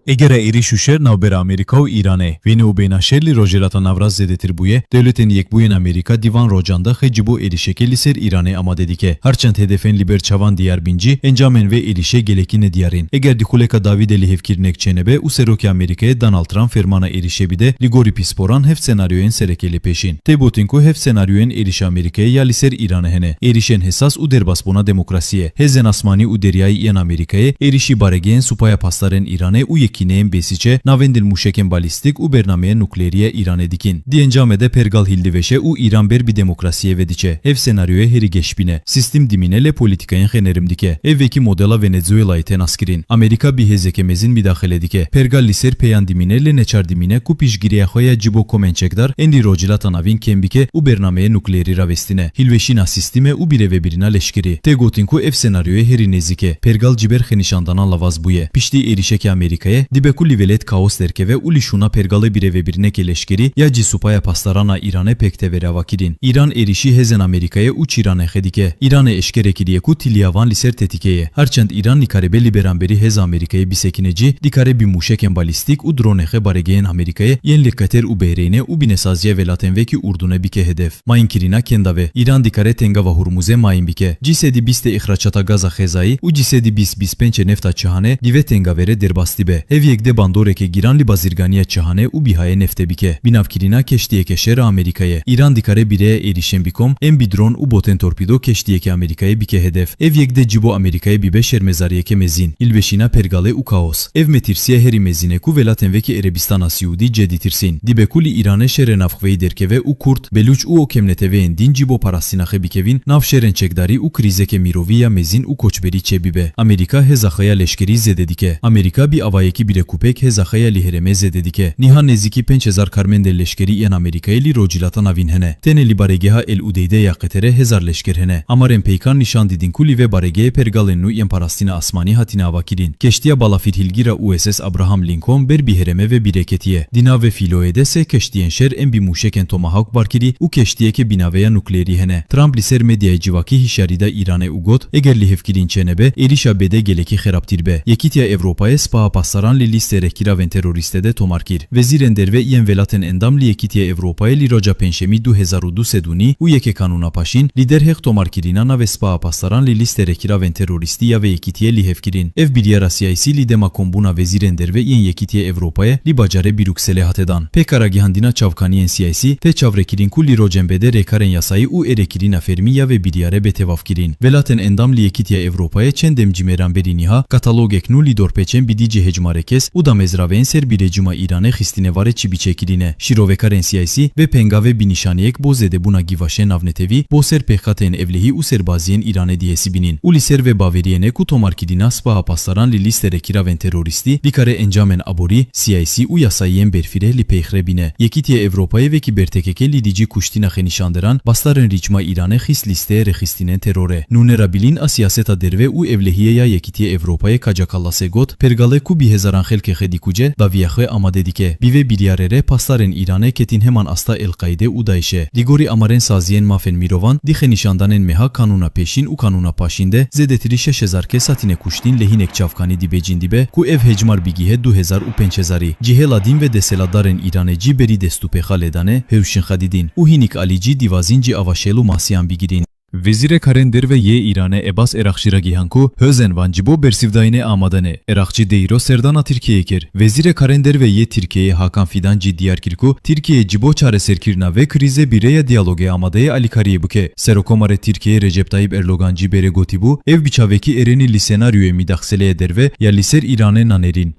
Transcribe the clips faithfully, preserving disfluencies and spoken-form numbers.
Egera êrîş û şer navbera Amerîka û Îranê, wêne û bêhna şer li Rojhilata Navrast zêdetir bûye, Dewletên Yekbûyên Amerîka di van rocan de xwe ji bo êrîşekê li ser Îranê amade dike. Her çend hedefên li ber çavan diyar bin jî, encamên vê êrîşê gelekî nediyar in. Eger di xuleka dawî de lihevkirinek çênebe û Serokê Amerîkayê Donald Trump fermana êrîşê bide, li gorî pisporan heft senaryoyên sereke lê pêşîn. Tê gotin ku heft senaryoyên êrîşa Amerîkayê ya li ser Îranê hene. Êrîşên hesas û derbasbûna demokrasiyê, hêzên asmanî û deryayî yên Amerîkayê, êrîşî baregehên Supaya Pasdarên Îranê û yekîneyên Bêsîçe navendên mûşekên balîstîk û bernameyên nukleerî ya Îranê dikîn. Di encamê de pergal hildivêje û Îran ber bi demokrasiyê ve diçe. Ev senaryoyê herî geşbîn e. Sîstem dimîne lê polîtîkayên xwe nerm dike. Ev wekî modela Venezuelayê tê naskirin. Amerîka bi hêzeke mezin midaxile dike. Pergal li ser peyan dimîne lê neçar dimîne ku piştgiriya xwe ya ji bo komên çekdar ên li Rojhilata Navîn kêm bike û bernameyê nukleerî ravestine. Hilweşîna sîstemê û birêvebirina leşkerî. Tê gotin ku ev senaryoyê herî nêzîk e. Pergal ji ber xwenîşandana lawaz bûye. Piştî êrîşeke Amerîkayê, dibe ku li welêt kaos derkeve û li şûna pergalê birêvebirinekê leşkerî ya jî Supaya Pasdaran a Îranê pêk teve rava kirin. Îran êrîşî hêzên Amerîkayê û çîranê xwe dike. Îranê eşkere kiriye ku tiliya van li ser tetîke ye. Her çend Îran nikaribe li beramberî hêza Amerîkayê bisekine jî, dikare bi mûşekên balîstîk û dronê xwe baregehên Amerîkayê yên li Qeter û Behreynê û binesaziya welatên wekî Urdunê bike hedef. Mayînkirina kenda ve, Îran dikare tengava Hurmuzê mayîn bike. Cî sedî bîst ê îxracata gaza xwezayî û cî sedî bîst bîst pênc ê nefta çihanê di vê tengavê re derbas dibe. Ev yek dê bandoreke giran li bazirganiya çihanê û bîhayê neftê bike. Binavkirina keştiyeke şer a Amerîkayê. Îran dikare bi rêya êrîşên bi kom, ên bi dron û botên torpîdo keştiyeke Amerîkayê bike hedef. Ev yek dê ji bo Amerîkayê bibe şermezariyeke mezin. Hilweşîna pergalê û kaos. Ev metirsiya herî mezin e ku welatên wekî Erebistana Siûdî cê ditirsîn. Dibe ku li Îranê şerê navxweyî derkeve û Kurd, Belûç û o kemneteweyên din ji bo parastina xwe bikevin nav şerên çekdarî û krîzeke mirovî ya mezin û koçberî çêbibe. Amerîka hêza xwe ya leşkerî zêde dike. Amerîka bi avayekî bîrekûpêk hêza xwe ya li herêmê zêde dike. Niha nêzîkî pênc hezar karmendên leşkerî yên Amerîkayê li Rojhilata Navîn hene. Tenê li baregeha El Udeydê ya Qeterê hezar leşker hene. Amarên peykan nîşan didin ku li vê baregehê pergalên nû yên parastina asmanî hatine avakirin. Keştiya balafîrhilgîr a U S S Abraham Lincoln ber bi herêmê ve bîreketiye. Di nav vê fîloyê de sê keştiyên şer ên bi mûşekên Tomahawk barkirî û keştiyeke bînaveya nukleerî hene. Trump li ser medyaya civakî hişyarî da Îranê û got, eger lihevkirin çênebe, êrîşa bê dê gelekî xerabtir be. Yekîtiya Ewropayê Spaha Pasdaran li lîstê rêkiravên terorîstê de tomar kir. Wezîrên derve yên welatên endam li Yekîtiya Ewropayê li roja Pêncşemî du hezar û du sed û nî û yekê kanûna paşîn, li derheq tomarkirina navê Spaha Pasdaran li lîstê rêkiravên terorîstî ya vê yekîtiyê lihevkirin. Ev biryara siyasî li dema kombûna wezîrên derve yên Yekîtiya Ewropayê li bajarê Brukselê hate dan. Pêka ragihandina çavkaniyên siyasî tê çavrêkirin ku li rocên bê de rêkarên yasayî û êrêkirina fermî ya vê biryarê bê tevafkirin. Welatên endam li Yekîtiya Ewropayê çend demcî mêran berî niha katalogek nû li dorpêçên bi dî cihê hejmarê kes û damezraveyên ser bi rejîma Îranê xistine varê çi biçêkirîne. Şîrovekarên siyasî vê pengavê bi nîşaneyek bo zêdebûna gîvaşên navnetewî bo ser pêxateyên ewlehî û serbaziyên Îranê dihesibînin û li ser vê baweriyê ne ku tomarkirina Spaha Pasdaran li lîstê rêkiravên terorîstî dikare encamên aborî, siyasî û yasayiyên berfireh li pêxre bîne. Yekîtiya Ewropayê vekî bertekeke li dijî kuştina xenîşanderan, bastarên rîçma Îranê xist lîsteyê rêxistinên terorê. Nûnera bilîn a siyaseta derve û ewlehiyê ya Yekîtiya Ewropayê Kaja Kallasê got, pergalê ku bi hezaran xelkê xwe dikuce, dawiya xwe amade dike. Bi vê biryarê re pastarên Îranê ketin heman asta El-Qaîde û DAIŞê. Di gorî amarên saziyên mafên mirovan, di xenîşandanên meha kanûna pêşîn û kanûna paşîn de zêdetirî şeş hezar kes hatine kuştin lê hinek çavkanî dibêjin dibe ku ev hejmar bigihe du hezar û pênc hezarî. Cihê ladîn ve desthilatdarên Îranê cî berî destûpêxa lêdanê hewşin xwe didin û hinik alî cî dîwazîn cî ava şêl û masiyan bigirin. Wezîrê Karên Derve yê Îranê Ebas Eraqçî ragihan ku hêzên van ji bo bersivdayînê amade ne. Eraqçî dê îro serdana Tirkiyeyê kir. Wezîrê Karên Derve yê Tirkiyeyê Hakan Fidan jî diyar kir ku Tirkiye ji bo çareserkirina vê krîzê bi rêya diyalogê amade ye alîkariyê bike. Serokomarê Tirkiyeyê Recep Tayyip Erdogan jî berê gotîbû, ev bi çavekî erênî li senaryoyê midaxseleyê derve ya li ser Îranê nanêrîn.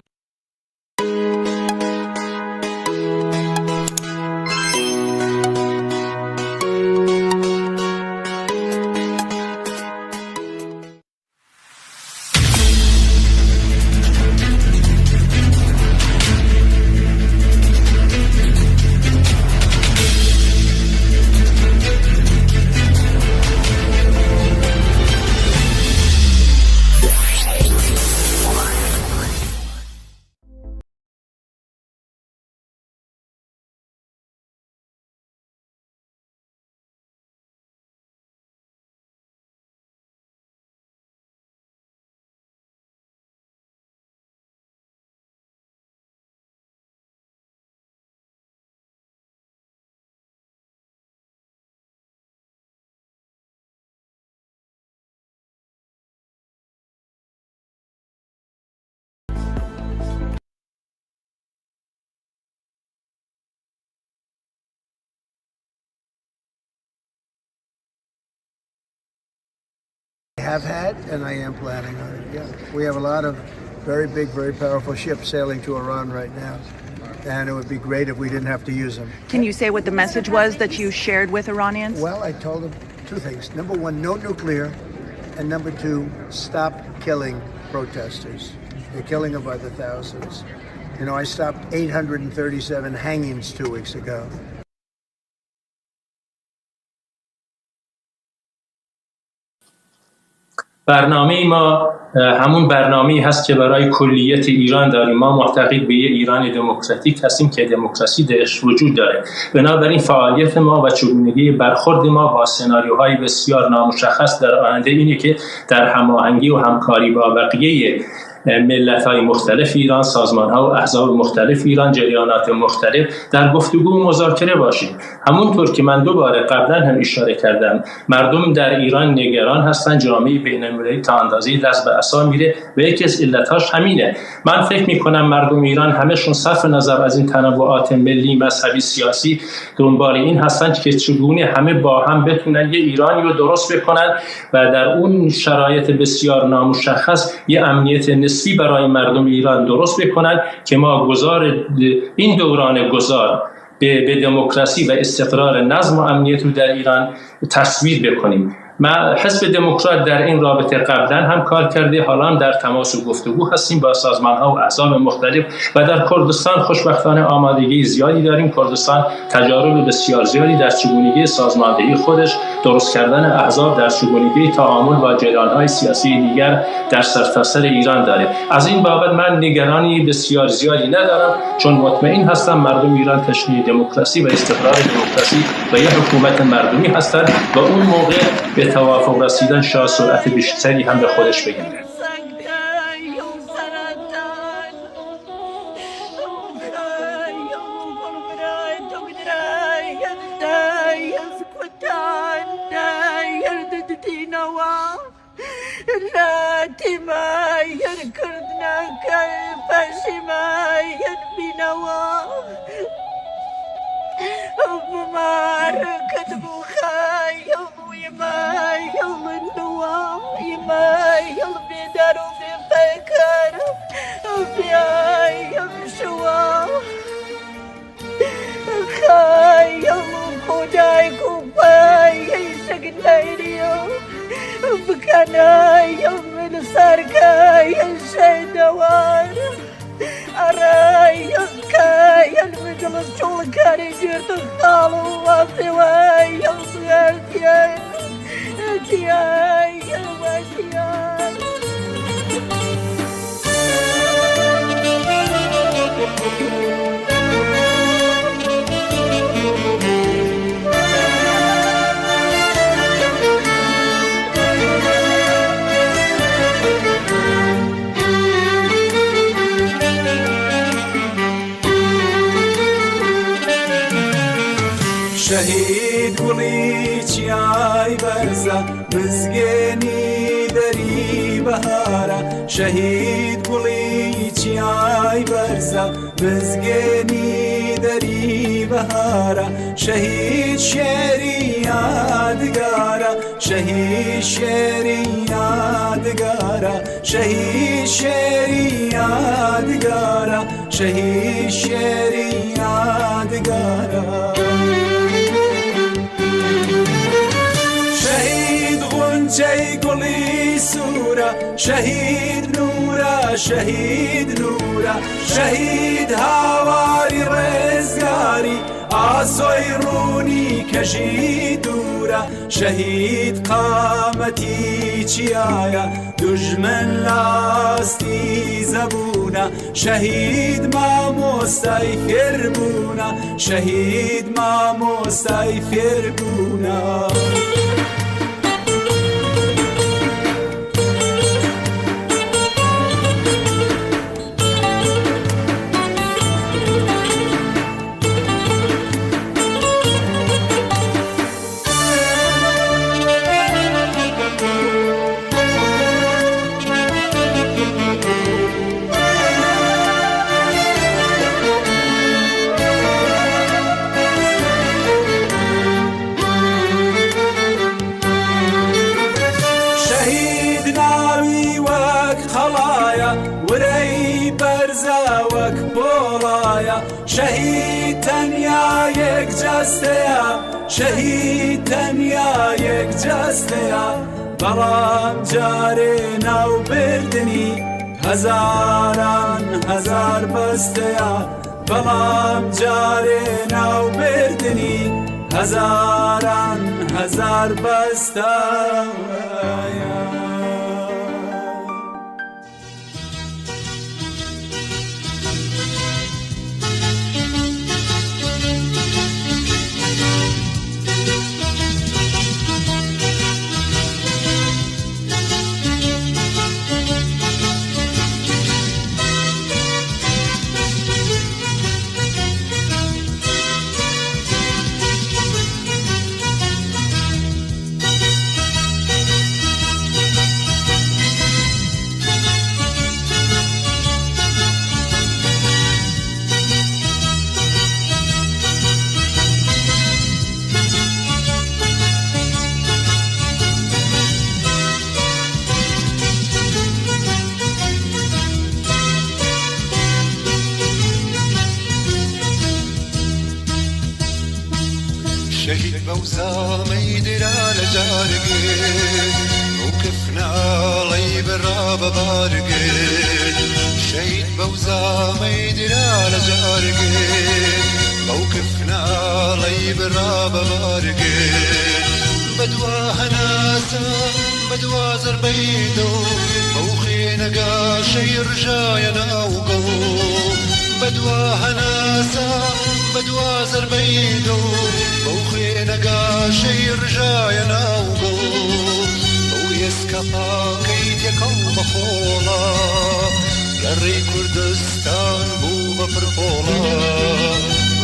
Have had, and I am planning on it, yeah. We have a lot of very big, very powerful ships sailing to Iran right now, and it would be great if we didn't have to use them. Can you say what the message was that you shared with Iranians? Well, I told them two things. Number one, no nuclear, and number two, stop killing protesters. They're killing them by the thousands. You know, I stopped eight hundred and thirty-seven hangings two weeks ago. برنامهٔ ما، اه، همون برنامه‌ای هست که برای کلیت ایران داریم. ما معتقد به یه ایران دموکراتیک هستیم که دموکراسی درش وجود داره. بنابراین فعالیت ما و چگونگی برخورد ما با سناریوهای بسیار نامشخص در آینده اینه که در هماهنگی و همکاری با بقیهٔ ملت‌های مختلف ایران، سازمان‌ها و احزاب مختلف ایران، جریانات مختلف در گفتگو و مذاکره باشیم. همونطور که من دوباره قبلاً هم اشاره کردم، مردم در ایران نگران هستند، جامعهٔ بین‌المللی تا اندازه‌ای دست به عصا میره و یکی از علتاش همینه. من فکر می‌کنم مردم ایران همه‌شون صرف نظر از این تنوعات ملی، مذهبی، سیاسی دنبال این هستند که چگونه همه با هم بتونن یه ایرانی رو درست بکنن و در اون شرایط بسیار نامشخص یه امنیت نسبی برای مردم ایران درست بکنن که ما گذار این دوران گذار به، به دموکراسی و استقرار نظم و امنیت رو در ایران تصویر بکنیم. ما حزب دموکرات در این رابطه قبلاً هم کار کرده، حالا هم در تماس و گفتگو هستیم با سازمان‌ها و احزاب مختلف و در کردستان خوشبختانه آمادگی زیادی داریم. کردستان تجارب بسیار زیادی در چگونگی سازماندهی خودش، درست کردن احزاب، در چگونگی تعامل با جریان‌های سیاسی دیگر در سرتاسر ایران داره. از این بابت من نگرانی بسیار زیادی ندارم، چون مطمئن هستم مردم ایران تشنهٔ دموکراسی و استقرار دموکراسی و یک حکومت مردمی هستند و اون موقع به توافق رسیدن شاید سرعت بیشتری هم به خودش بگیره. Latîmayên Kurd nake, paşîmayên bînewa. Bi mar ketibû xeyal, wî mayal nuwa, wî mayal bêdar û bêpeyker, biyayem şiwa. Xeyal ku dayik û payê şik neyriyo, bikenayem li serkeyê şeydewar. Ereyem keyel min dil çolkerê cêr tu xal û wextê weyem xertiye. Şehîd Gulî çiyay berza, Mizgênî derî behara, şehîd Gulî çiyay berza, Mizgênî derî behara, şehîd şêrî yadgara, şehîd şêrî yadgara, şehîd şêrî yadgara. Şehîd şêrî yadgara. Şehîd Xunçey Gulî Sûra, şehîd Nûra, şehîd Nûra, şehîd Hawarî Rizgarî, Asoy Rûnî Kejî Dûra, şehîd Qametî Çiyaya, dujmin lastî zebûna, şehîd mamostay fêrbûna, şehîd mamostay fêrbûna. Casteya şehîd tenya yek casteya, belam carê navberdinî hezaran hezar besteya, belam carê navberdinî hezaran hezar besteya. Şehîd Bewza meydira li cargê, mewkif naley bira bi bargê. Şehîd Bewza meydira li cargê, mewkif naley bira bi bargê. Bedwa henasa, bedwa zerbeydo, mewxê negaşey rijaya navgo. Bedwa henasa, bedwa zerbeydo, mewxê negaşey rijaya navgo. Ew êska pakey têkal bi xola, gerê Kurdistan bû bi pirpola.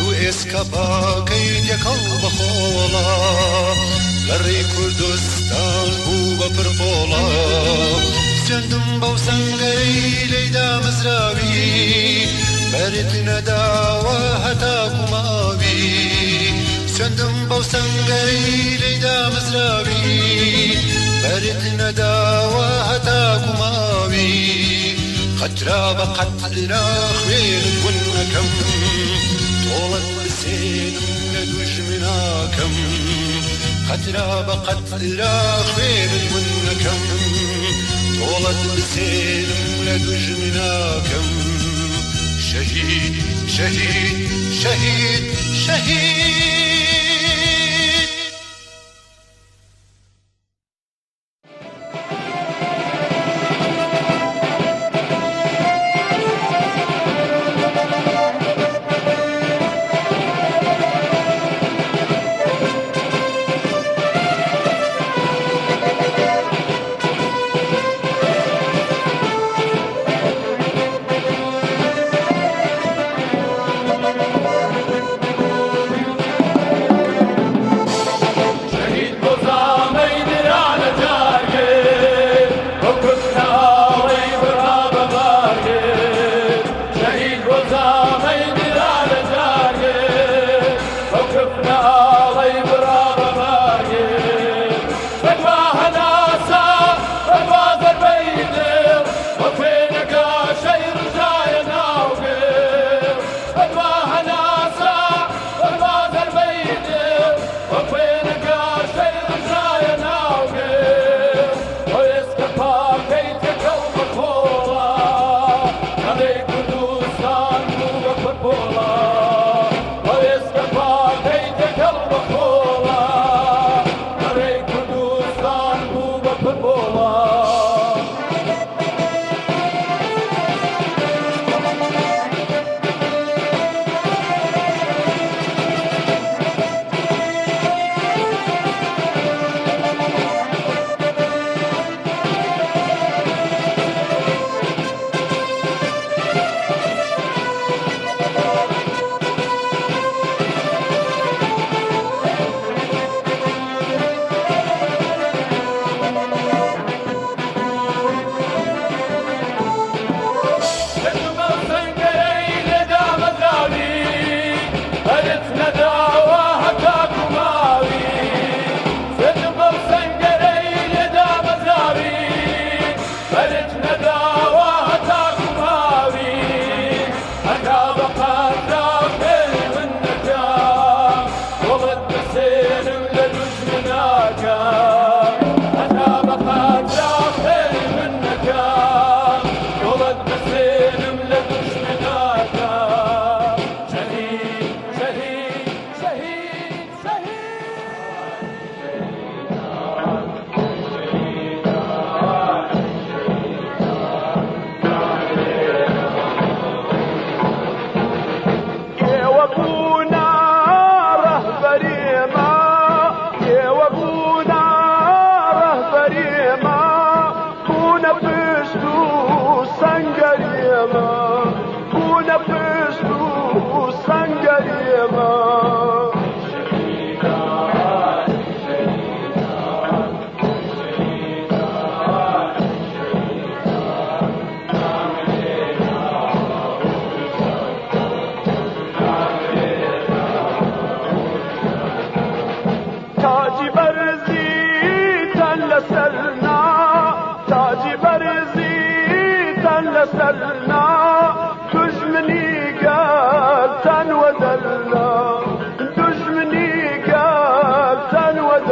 Ew êska pakey têkal bi xola, gerê Kurdistan bû bi pirpola. Sendim bew sengerî leyda mizrawî, berê tine dawa heta ku mawî. Sendim bew sengerî leyda mizrawî, berê tine dawa heta ku mawî. Qetra bi qetra xwê li gund nekem, tolet bi sênim li dujmina kem. Qetra bi qetra xwê li gund nekem, tolet bi sênim li dujmina kem. Şehîd, şehîd, şehîd, şehîd.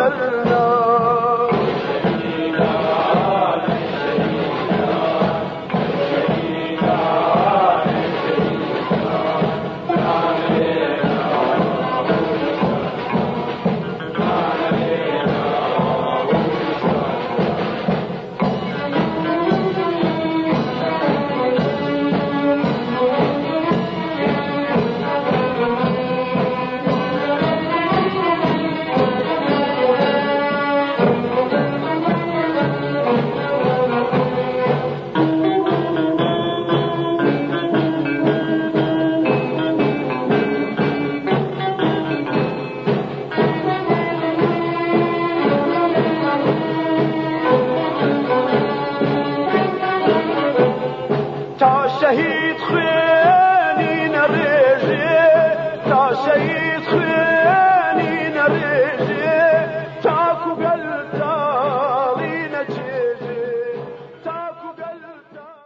Ta şehîd xwênî nerêjê, ta şehîd xwênî nerêjê, ta ku gel talî neçêjê, ta ku gel ta-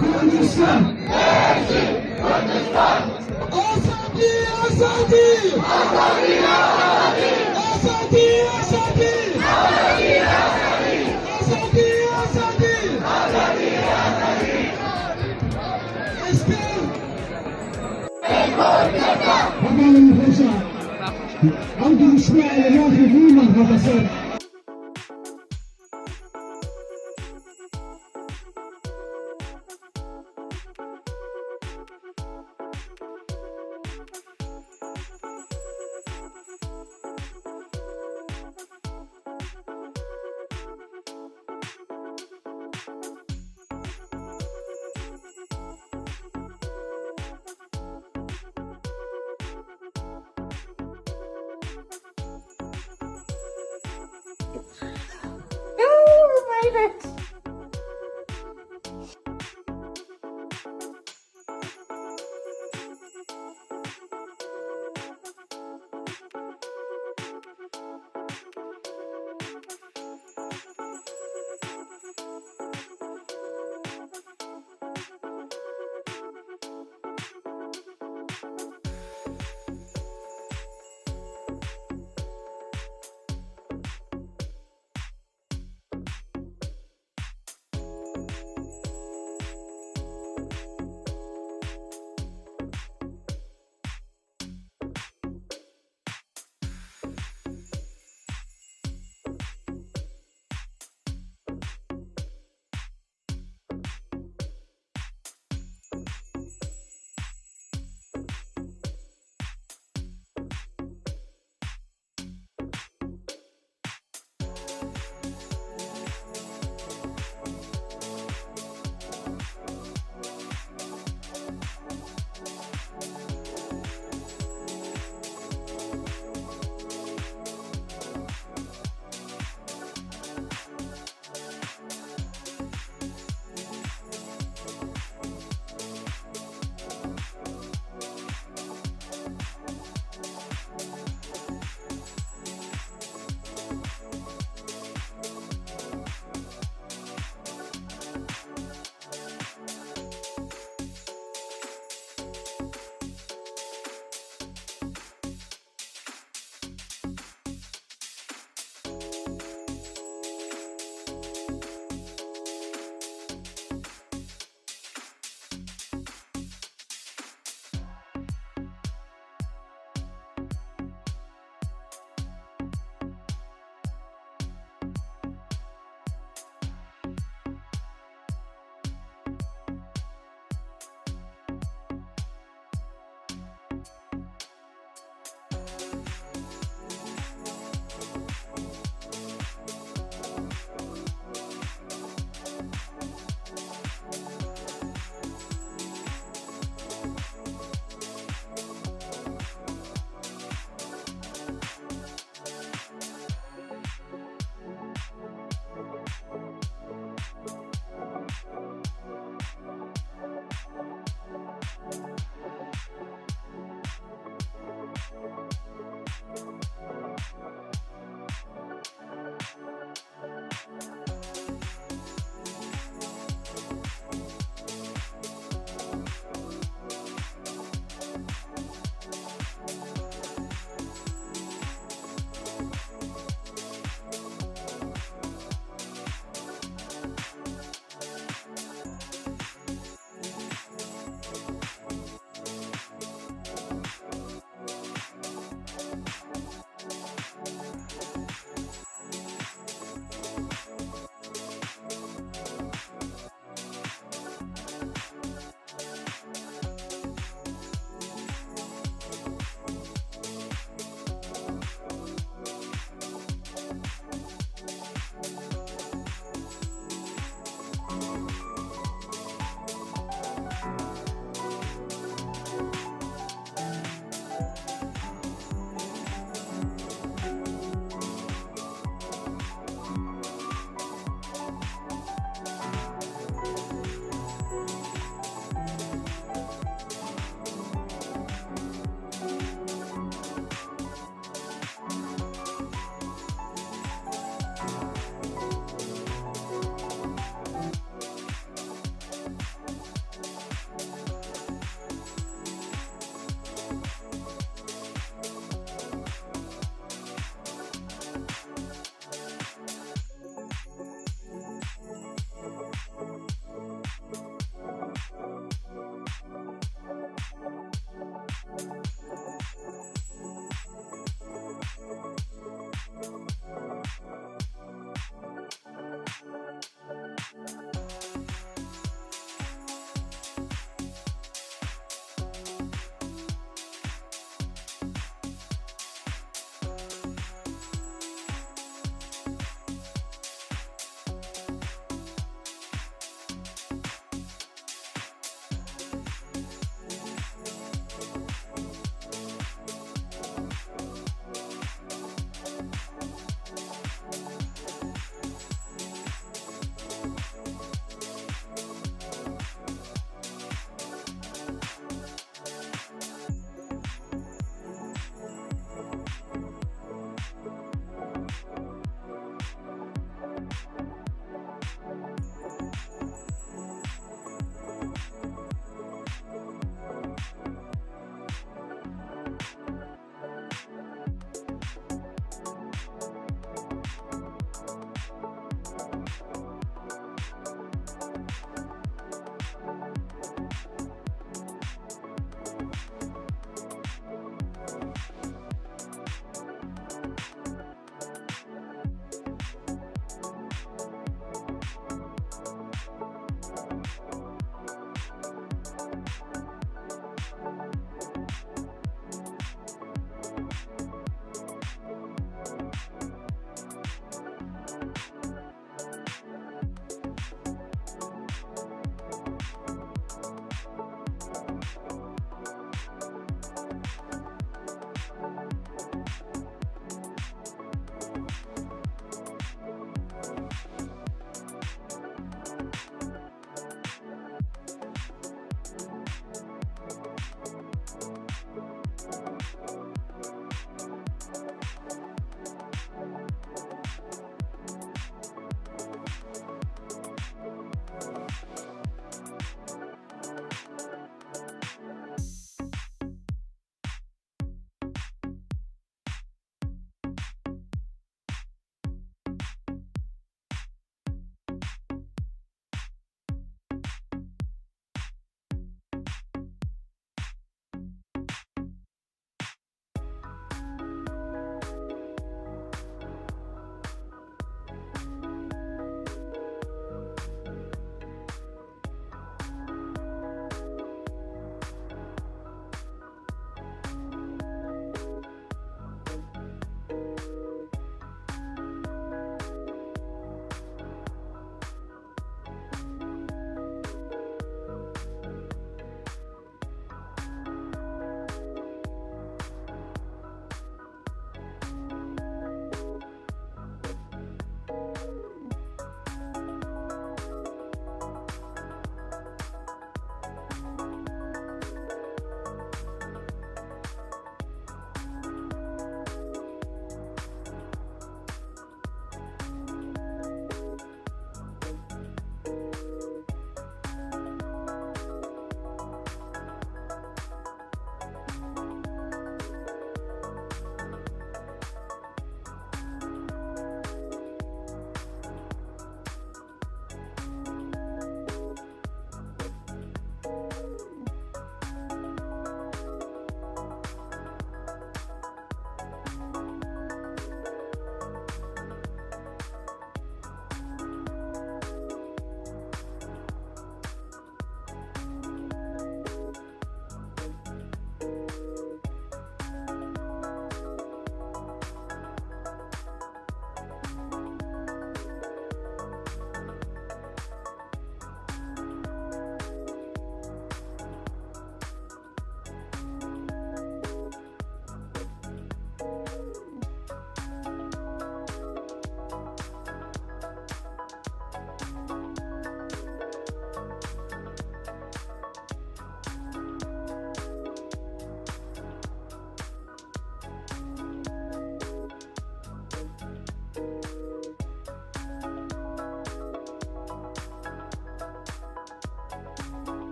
Kurdistan! Kurdistan! Azadî, azadî! Azadî, azadî! Azadî, azadî! Azadî, azadî! Azadî, azadî! Esker! Hevalên xweşa, ew duruşma li navê wî me hate ser. Ooh, my bad.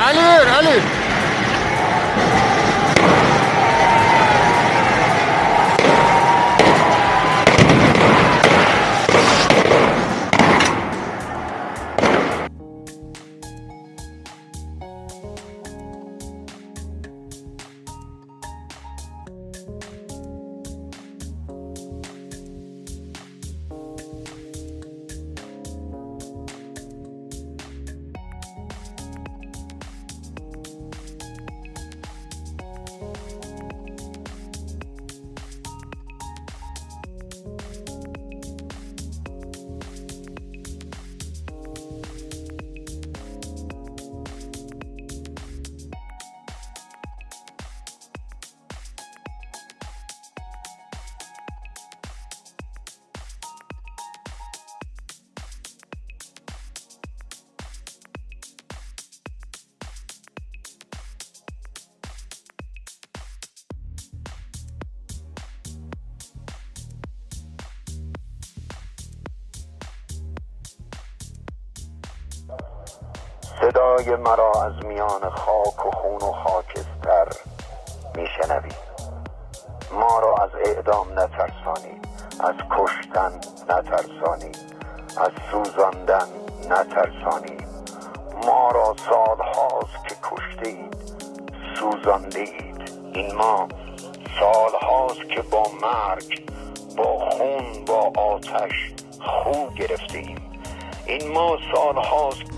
Elî, Elî. صدای مرا از میان خاک و خون و خاکستر می‌شنوی. ما را از اعدام نترسانی، از کشتن نترسانی، از سوزاندن نترسانی. ما را سال‌هاست که کشته‌اید، سوزانده‌اید. این ما سال‌هاست که با مرگ، با خون، با آتش خو گرفته‌ایم. این ما سال‌هاست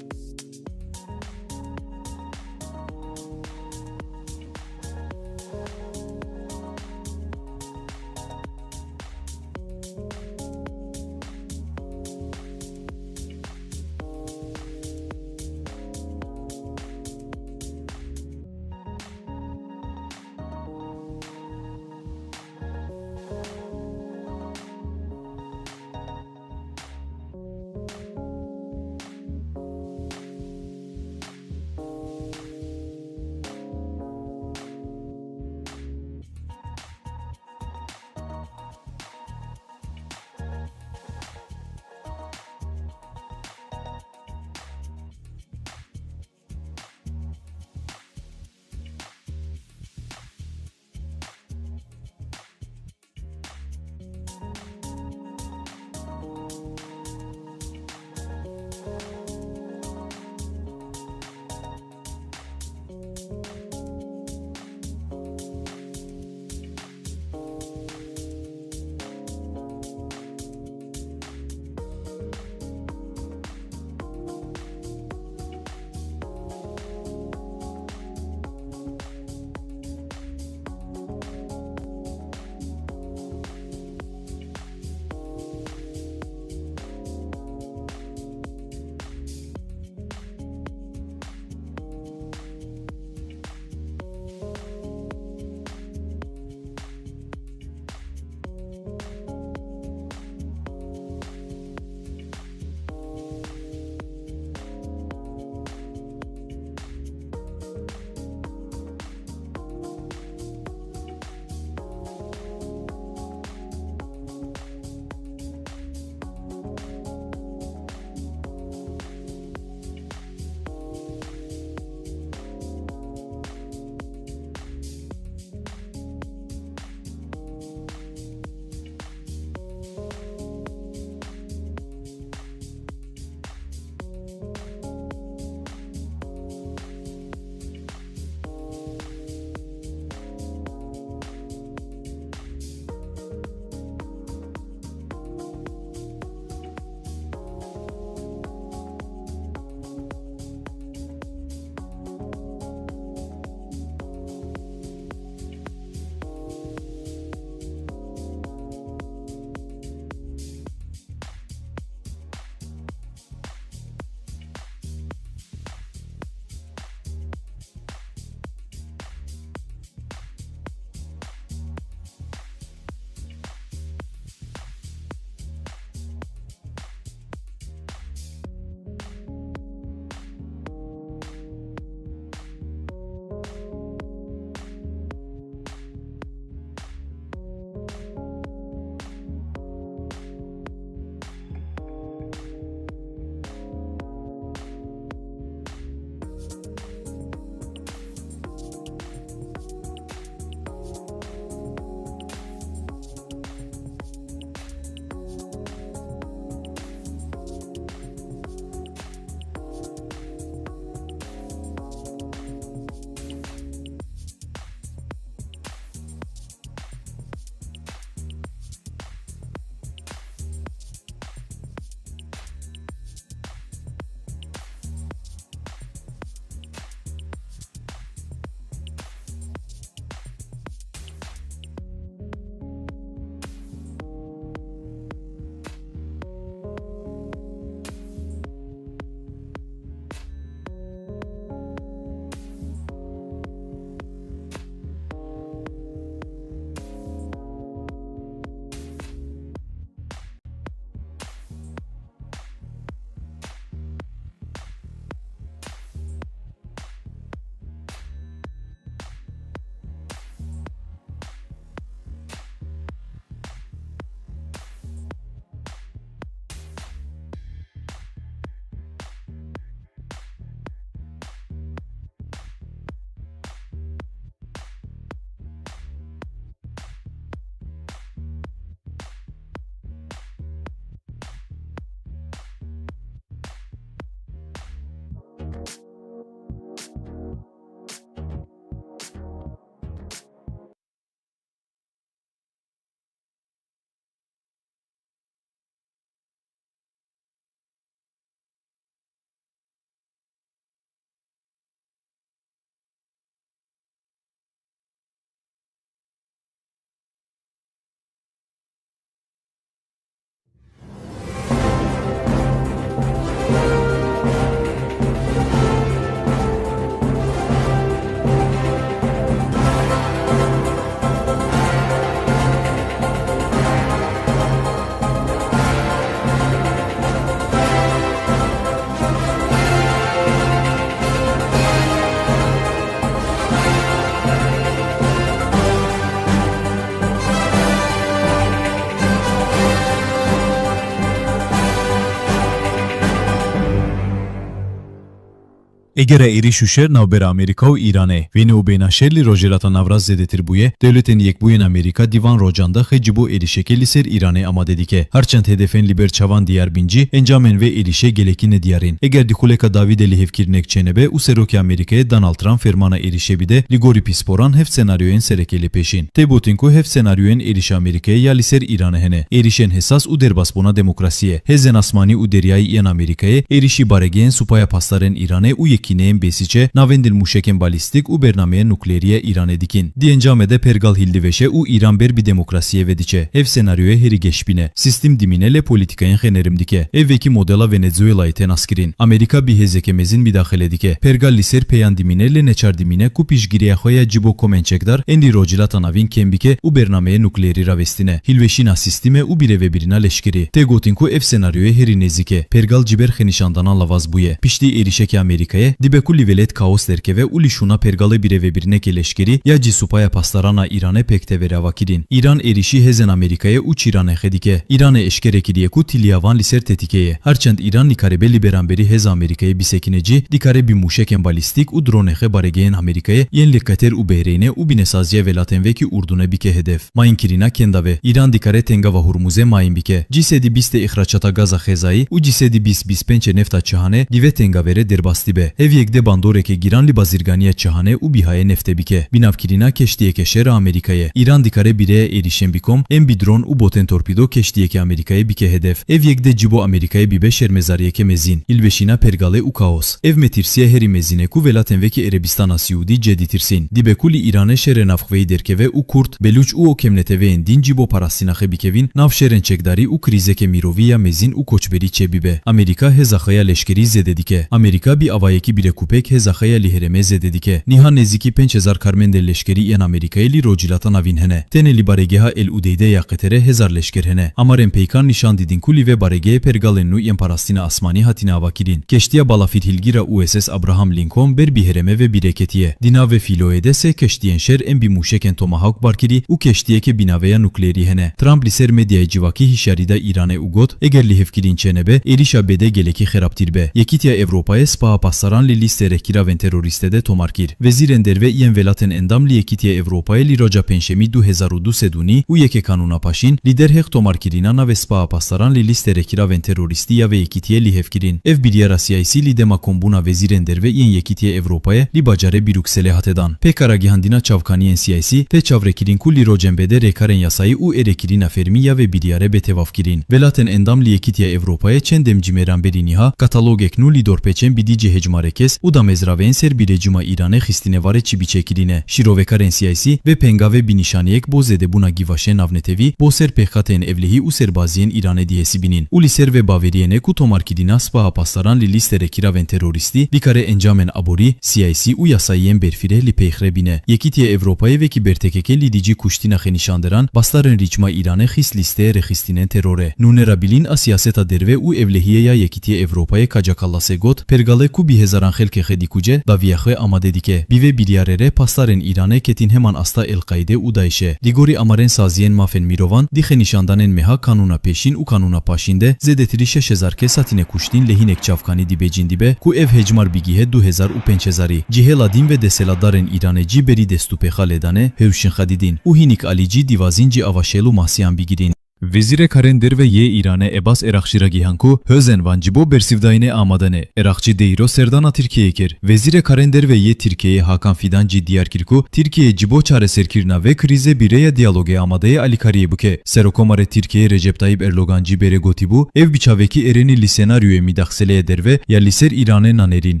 Egera êrîş û şer navbera Amerîka û Îranê, vêne û bêhna şer li Rojhilata Navrast zêdetir bûye, Dewletên Yekbûyên Amerîka di van rocan de xwe ji bo êrîşekê li ser Îranê amade dike. Herçend hedefên li ber çavan diyar bin jî, encamên vê êrîşê gelekî nediyar in. Eger di xuleka dawî de lihevkirinek çênebe û Serokê Amerîkayê Donald Trump fermana êrîşê bide, li gorî pisporan heft senaryoyên sereke li pêş in. Tê gotin ku heft senaryoyên êrîşa Amerîkayê ya li ser Îranê hene. Êrîşên hesas û derbasbûna demokrasiyê. Hêzên asmanî û deryayî yên Amerîkayê êrîşî baregehên Supaya Pasdarên Îranê û yekîneyên Bêsîçê navendin mûşekên balîstîk û bernameyên nukleerî ya Îranê dikin. Di encamê de pergal hildivêşe û Îran ber bi demokrasiyê ve diçe. Ev senaryoyê herî geşbîn e. Sîstem dimîne lê polîtîkayên xwe nerm dike. Ev wekî modela Venezuelayê tê naskirin. Amerîka bi hêzeke mezin midaxile dike. Pergal li ser peyan dimîne lê neçar dimîne ku piştgiriya xwe ya ji bo komên çekdar ên li Rojhilata Navîn kêm bike û bernameyê nukleerî ravestine. Hilweşîna sîstemê û birêvebirina leşkerî. Tê gotin ku ev senaryoyê herî nêzîk e. Pergal ji ber xwenîşandanan lawaz bûye. Piştî êrîşeke Amerîkayê, dibe ku li welêt kaos derkeve û li şûna pergalê birêvebirinekê leşkerî ya ji Supaya Pasdaran a Îranê pêk tevere avakirin. Îran êrîşî hêzên Amerîkayê û çîranê xwe dike. Îranê eşkere kiriye ku tiliya van li ser tetîkê ye. Herçend Îran nikaribe li beramberî hêza Amerîkayê bisekine cî, dikare bi mûşekên balîstîk û dronê xwe baregehên Amerîkayê yên li Qeter û Behreynê û binesaziya welatên wekî Urdunê bike hedef. Mayinkirina kenda ve, Îran dikare tengava Hurmuzê mayîn bike. Cî sedî bîst ê îxracata gaza xêzayî û cî sedî bîst bîst pênc ê nefta Çihanê di vê tengavê re derbas dibe. Ev yek de bandoreke giran li bazirganiya Çihanê û Bîhayê neftê bike. Binavkirina keştiyeke şer a Amerîkayê. Îran dikare bi rêya êrîşên bi kom, ên bi dron û botên torpîdo keştiyeke Amerîkayê bike hedef. Ev yek de ji bo Amerîkayê bibe şermezariyeke mezin. Hilweşîna pergalê û kaos. Ev metirsiya herî mezin e ku welatên wekî Erebistana Siûdî cê ditirsîn. Dibe ku li Îranê şerê navxweyî derkeve û Kurd, Belûç û o kemneteweyên din ji bo parastina xwe bikevin nav şerên çekdarî û krîzeke mirovî ya mezin û koçberî çêbibe. Amerîka hêza xwe ya leşkerî zêde dike. Amerîka bi avayekî birekûpêk hêza xwe ya li herêmê zêde dike. Niha nêzîkî pênc hezar karmendên leşkerî yên Amerîkayê li Rojhilata Navîn hene. Tenê li baregeha El Udeydê ya Qeterê hezar leşker hene. Amarên peykan nîşan didin ku li vê baregehê pergalên nû yên parastina asmanî hatine avakirin. Keştiya balafîrhilgîr a U S S Abraham Lincoln ber bi herêmê ve bîre ketiye. Di nav vê fîloyê de sê keştiyên şer ên bi mûşekên Tomahawk barkirî û keştiyeke bi naveya nukleerî hene. Trump li ser medyaya civakî hişyarî da Îranê û got, eger lihevkirin çênebe, êrîşa bê D gelekî xerabtîr be. Yekîtiya Ewropayê Spaha Pasdaran li lîstê rêkiravên terorîstê de tomar kir. Wezîrên derve yên welatên endam li Yekîtiya Ewropayê li roja Pêncşemî du hezar û du sed û nî û yekê Kanûna Paşîn li derheq tomarkirina navê Spaha Pasdaran li lîstê rêkiravên terorîstî ya vê yekîtiyê lihevkirin. Ev biryara siyasî li dema kombûna wezîrên derve yên Yekîtiya Ewropayê li bajarê Brukselê hate dan. Pêka ragihandina çavkaniyên siyasî tê çavrêkirin ku li rocên bê de rêkarên yasayî û êrêkirina fermî ya vê biryarê bê tevafkirin. Welatên endam li Yekîtiya Ewropayê çend demcî mêran berî niha katalogek nû li dorpêçên bi dî cihê hejmarê kes û damezraveyên ser bi rejîma Îranê xistine vare çi biçe kirine. Şîrovekarên siyasî vê pengavê bi nîşaneyek bo zêdebûna gîvaşên navnetewî bo ser pêxateyên ewlehî û serbaziyên Îranê dihesibînin û li ser vê baweriyê ne ku tomarkirina Spaha Pasdaran li lîstê rêkiravên terorîstî dikare encamên aborî, siyasî û yasayî yên berfireh li pêxre bîne. Yekîtiya Ewropayê wekî bertekeke li dijî kuştina xenîşanderan, bastarên rîçma Îranê xist lîsteyê rêxistinên terorê. Nûnera bilîn a siyaseta derve û ewlehiyê ya Yekîtiya Ewropayê Kaja Kallasê got, pergalê ku bi hezaran xelkê xwe dikuce, dawiya xwe amade dike. Bi vê biryarê re pastarên Îranê ketin heman asta El-Qaîde û DAIŞê. Di gorî amarên saziyên mafên mirovan, di xenîşandanên meha Kanûna Pêşîn û Kanûna Paşîn de zêdetirî şeş hezar kes hatine kuştin lê hinek çavkanî dibêjin dibe ku ev hejmar bigîhe du hezar û pênc hezarî. Cihê ladîn ve desthilatdarên Îranê cî berî destûpêxa lêdanê hewşin xwe didin û hinik alî cî dîwazîn cî ava şêl û masiyan bigirîn. Wezîrê Karên Derve yê Îranê Ebas Eraqçî ragihan ku hêzên van ji bo bersivdayînê amade ne. Eraqçî dê îro serdana Tirkiyeyê kir. Wezîrê Karên Derve yê Tirkiyeyê Hakan Fidan jî diyar kir ku Tirkiye ji bo çareserkirina vê krîzê bi rêya diyalogê amade ye alîkariyê bike. Serokomarê Tirkiyeyê Recep Tayyip Erdogan jî berê gotîbû, ev bi çavekî erênî li senaryoyê midaxseleyê derve ya li ser Îranê nanêrîn.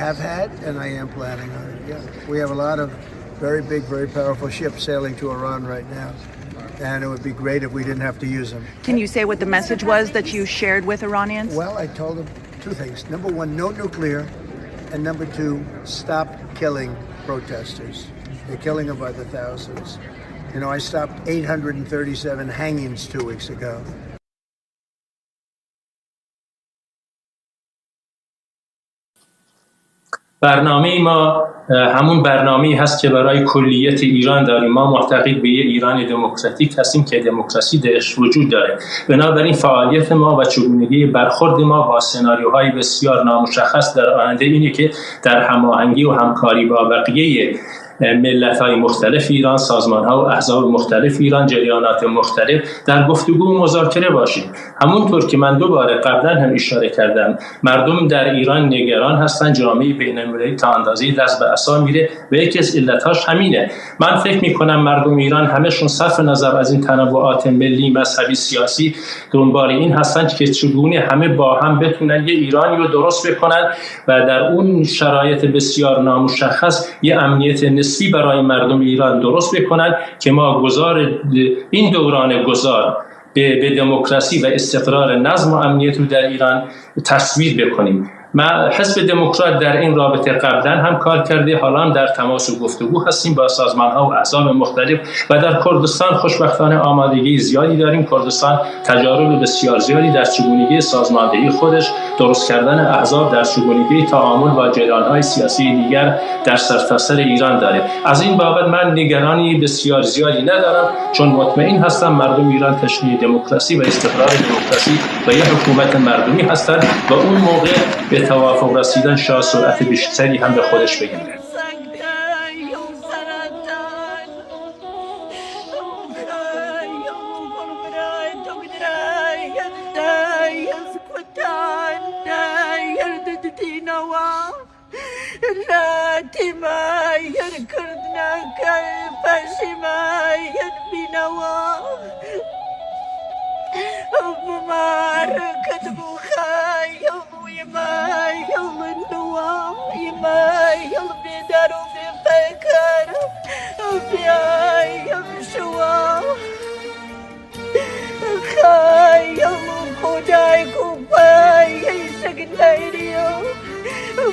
have had, and I am planning on it, yeah. We have a lot of very big, very powerful ships sailing to Iran right now, and it would be great if we didn't have to use them. Can you say what the message was that you shared with Iranians? Well, I told them two things. Number one, no nuclear, and number two, stop killing protesters. They're killing them by the thousands. You know, I stopped eight hundred and thirty-seven hangings two weeks ago. برنامهٔ ما، اه، همون برنامه‌ای هست که برای کلیت ایران داریم. ما معتقد به یه ایران دموکراتیک هستیم که دموکراسی درش وجود داره. بنابراین فعالیت ما و چگونگی برخورد ما با سناریوهای بسیار نامشخص در آینده اینه که در هماهنگی و همکاری با بقیهٔ ملت‌های مختلف ایران، سازمان‌ها و احزاب مختلف ایران، جریانات مختلف در گفتگو و مذاکره باشیم. همونطور که من دوباره قبلاً هم اشاره کردم، مردم در ایران نگران هستن، جامعهٔ بین‌المللی تا اندازه‌ای دست به عصا میره و یکی از علتاش همینه. من فکر می‌کنم مردم ایران همه‌شون صرف نظر از این تنوعات ملی، مذهبی، سیاسی دنبال این هستن که چگونه همه با هم بتونن یه ایرانی رو درست بکنن و در اون شرایط بسیار نامشخص یه امنیت نسبی برای مردم ایران درست بکنن که ما گذار این دوران گذار به، به دموکراسی و استقرار نظم و امنیت رو در ایران تصویر بکنیم. ما حزب دموکرات در این رابطه قبلاً هم کار کرده، حالا هم در تماس و گفتگو هستیم با سازمان‌ها و احزاب مختلف و در کردستان خوشبختانه آمادگی زیادی داریم. کردستان تجارب بسیار زیادی در چگونگی سازماندهی خودش، درست کردن احزاب، در چگونگی تعامل با جریان‌های سیاسی دیگر در سرتاسر ایران داره. از این بابت من نگرانی بسیار زیادی ندارم، چون مطمئن هستم مردم ایران تشنهٔ دموکراسی و استقرار دموکراسی و یک حکومت مردمی هستند و اون موقع به توافق رسیدن شاید سرعت بیشتری هم به خودش بگیره. Latî me yer kirdine ke paşî me yer bînewa. Bi me re ketibû xeyal wî me yal niwa, wî me yal bêdar û bêfekar, bêyayem şiwa. Xeyal ku dayik û peyê şik neyriyo,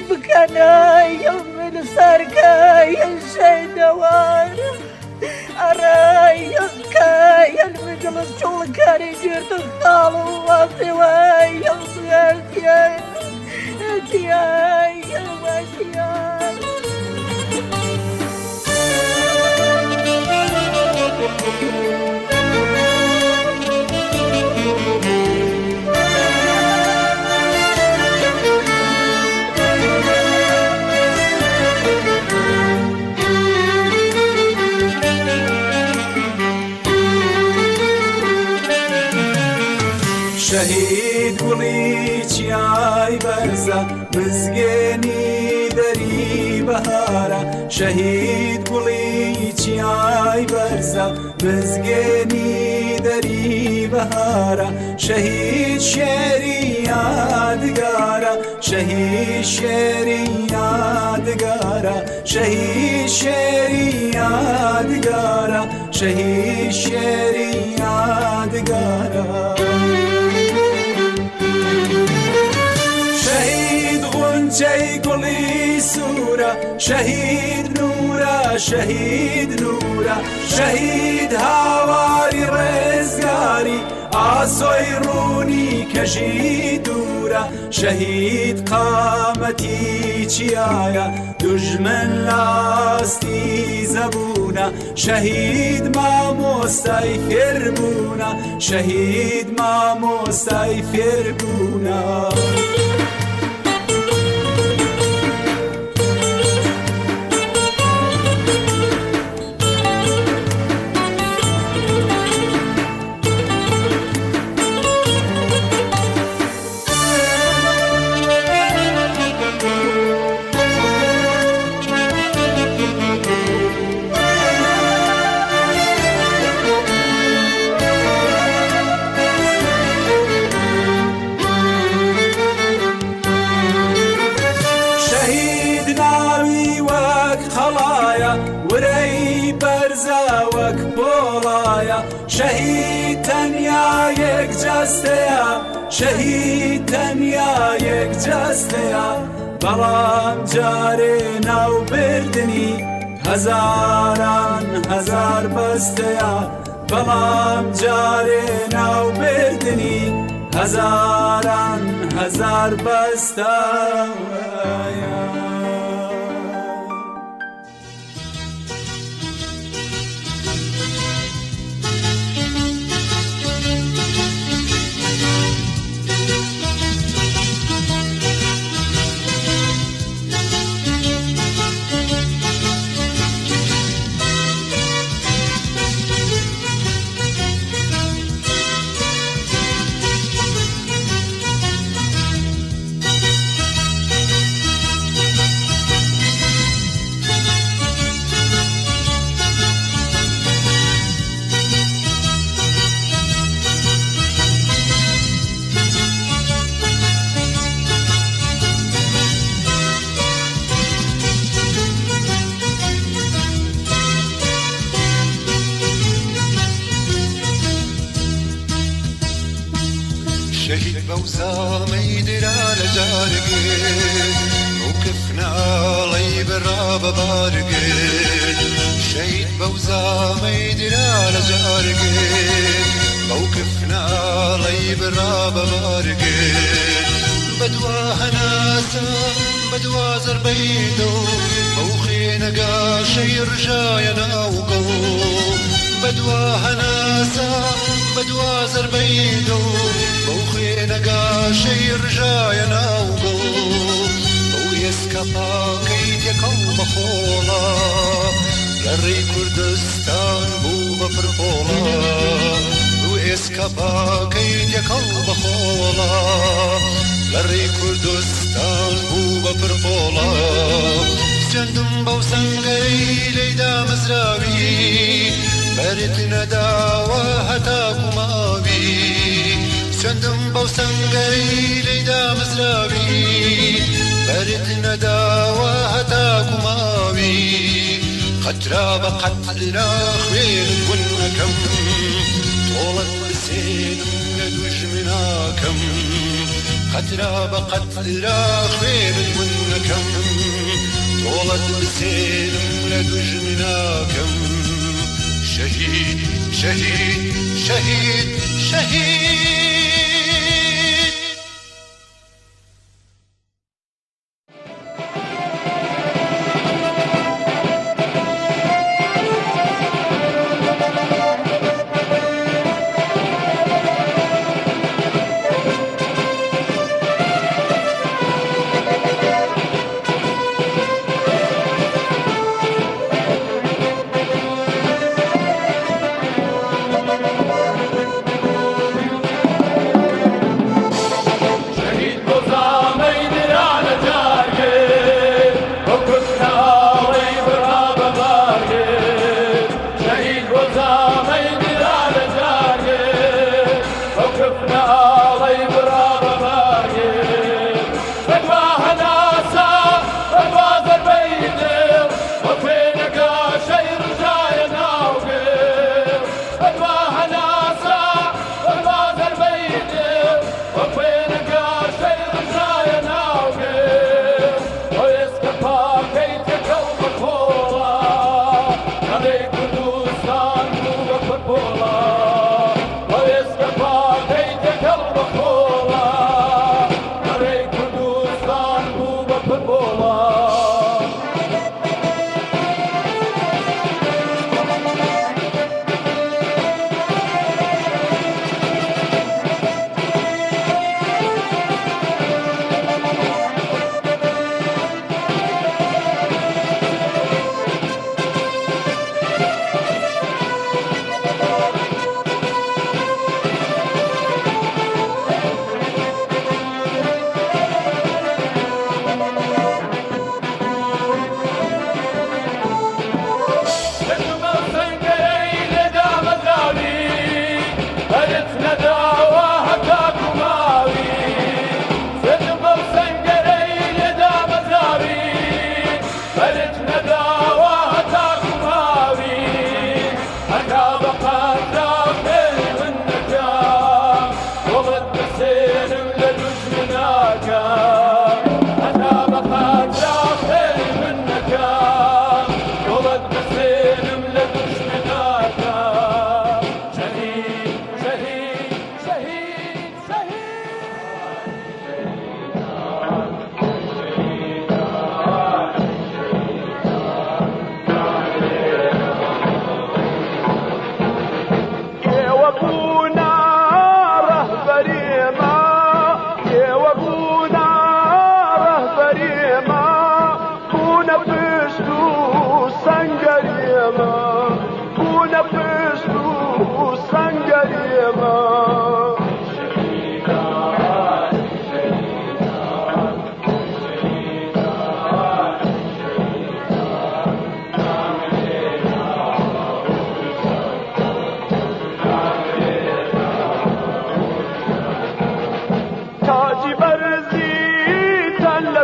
bikeneyem li serkeyê şeydewar. Ereyem keyel miclis çolkerê cêrtin xal û wextê weyem ziyartiye. Etiye wextiye. Şehîd Gulî çiyay berza, Mizgênî derî behara, şehîd Gulî çiyay berza, Mizgênî derî behara, şehîd şêrî yadgara, şehîd şêrî yadgara, şehîd şêrî yadgara. Şehîd şêrî yadgara. Şehîd Xunçey Gulî Sûra, şehîd Nûra, şehîd Nûra, şehîd Hawarî Rêzgarî, Asoy Rûnî Kejî Dûra, şehîd Qametî Çiyaya, dujmin lastî zebûna, şehîd mamostay fêrbûna, şehîd mamostay fêrbûna. Şehîd tenya yek ceste ya, şehîd tenya yek ceste ya. Belam carê navberdinî hezaran hezar beste ya. Belam carê navberdinî hezaran hezar beste ya. Şehîd Bewza meydira le cargê, mewqif naley bi rabe bargê. Şehîd Bewza meydira le cargê, mewqif naley bi rabe bargê. Bedwa henasa, bedwa zerbey do, mewqê negaşey rjaya nav go. Bedwa henasa, bedwa zerbey do, mewqê negaşey rjaya nav go. Ew êska pakey têkal be xola, lerê Kurdistan bû be pir pola. Ew êska pakey têkal be xola, lerê Kurdistan bû be pir pola. Çendim bew sengerî leyda mizrawî, berit nedawa heta ku mawî. Çendim bew sengerî leyda mizrawî, berit nedawa heta ku mawî. Qetra be qetra xwênin hûn nekem, tolet bi sênim le dujmina kem. Qetra be qetra xwênin hûn nekem, tolet bi sênim le dujmina kem. Şehîd, şehîd, şehîd, şehîd.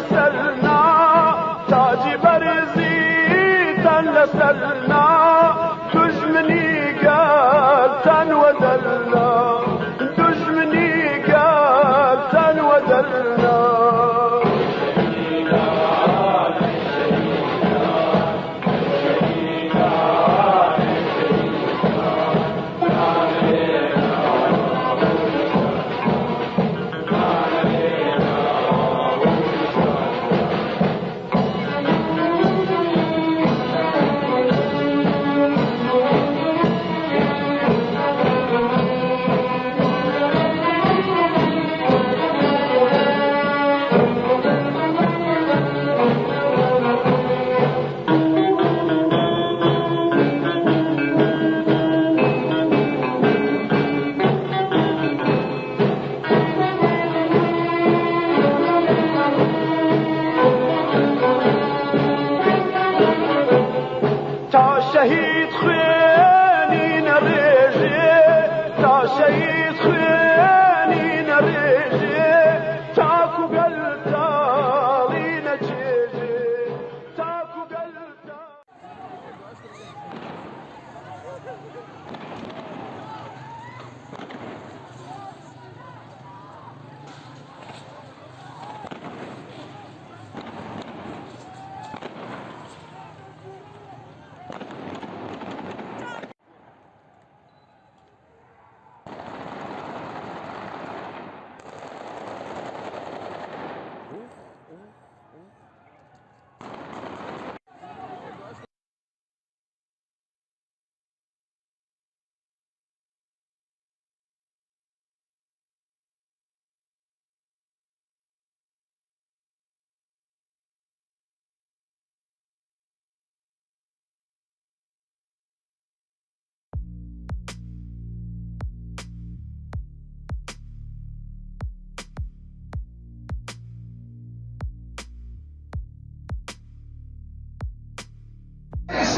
Serna, tacî berîzî ten le serna, dujminî gel ten we delna, dujminî gel ten we delna. Ta şehîd xwênîne rêjê, ta şehîd xwênîne rêjê, ta ku gel talîne çêjê, ta ku gel ta-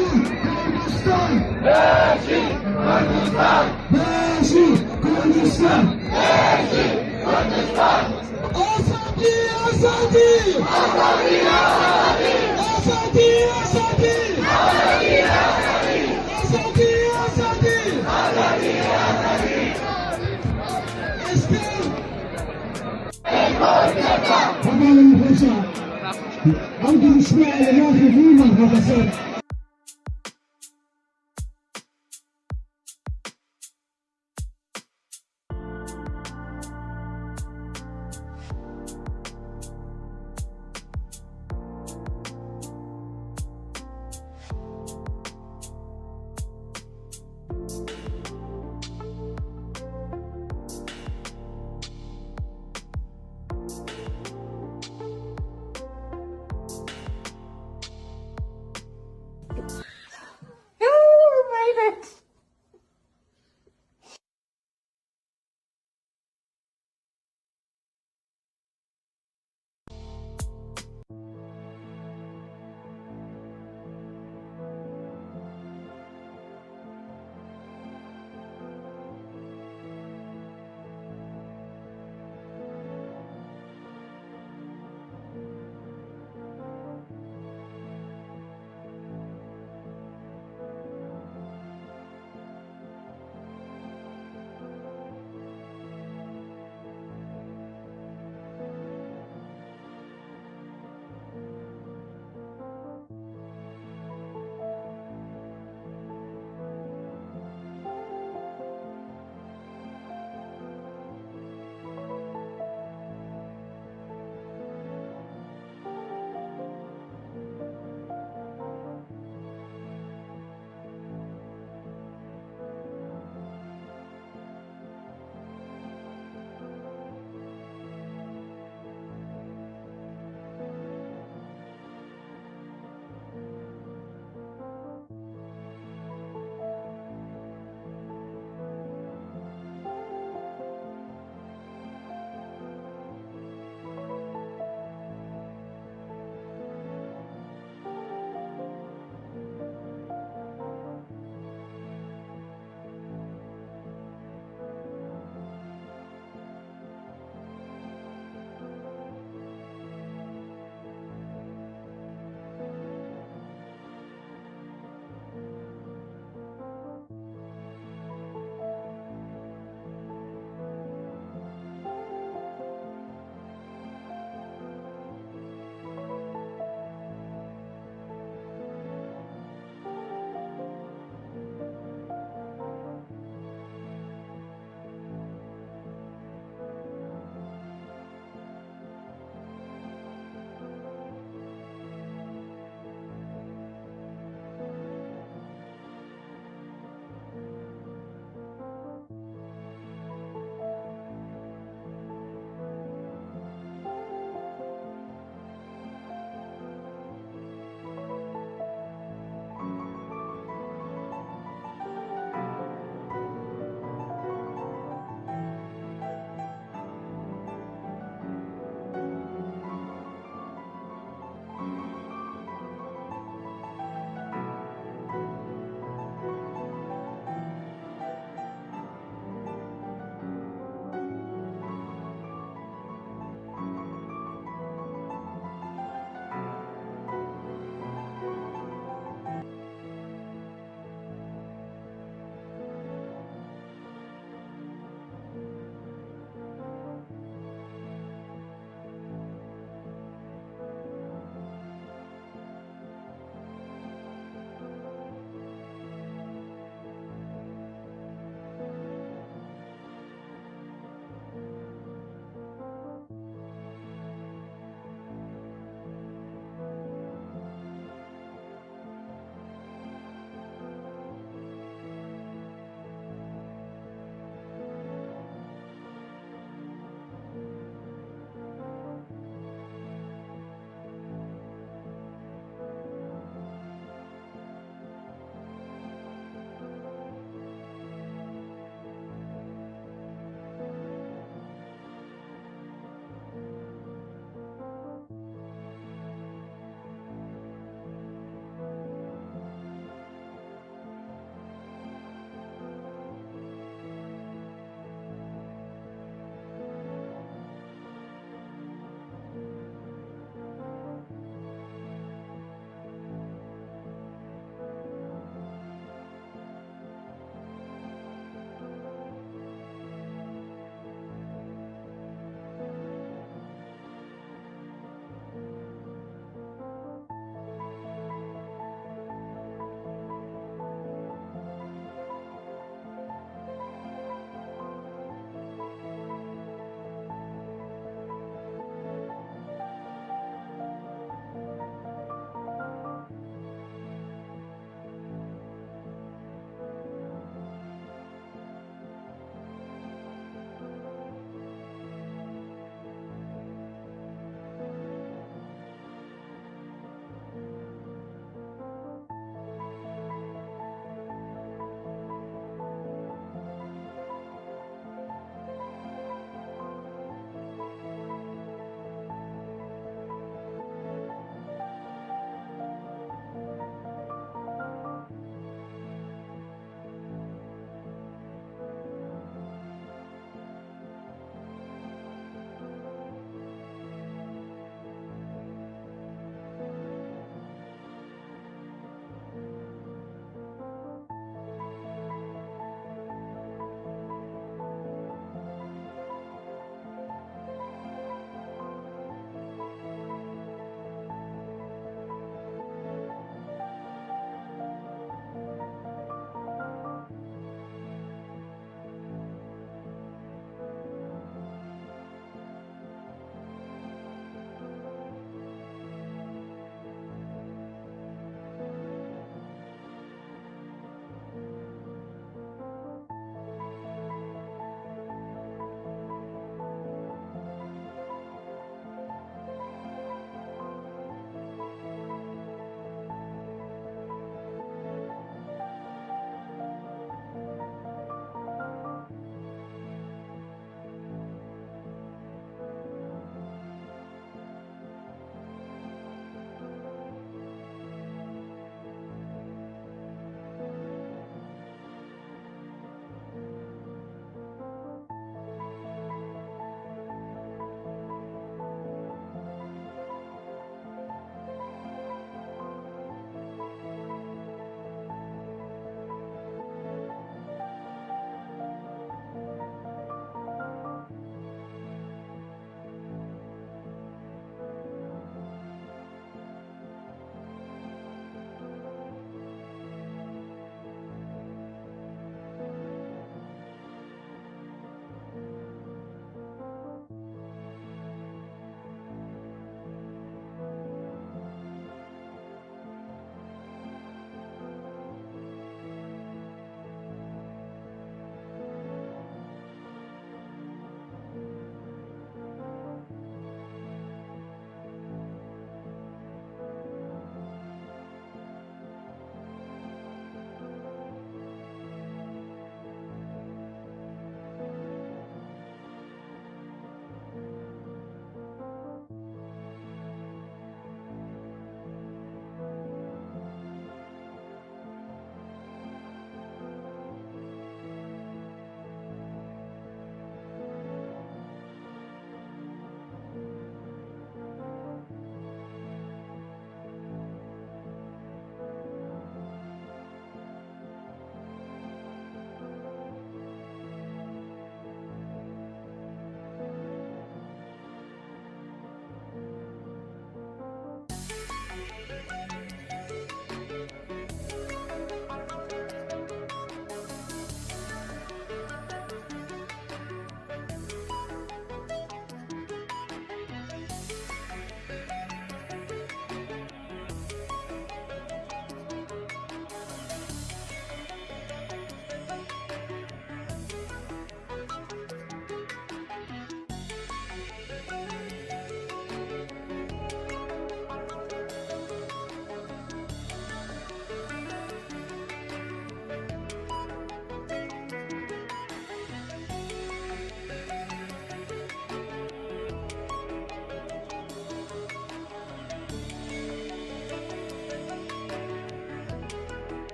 Kurdistan! Beşî Kurdistan! Beşî Kurdistan! Beşî Kurdistan! Azadî, azadî! Azadî, azadî! Azadî, azadî! Azadî, azadî! Esker! Hevalên hoca, ew duruşme li navê vî mehbûbesê.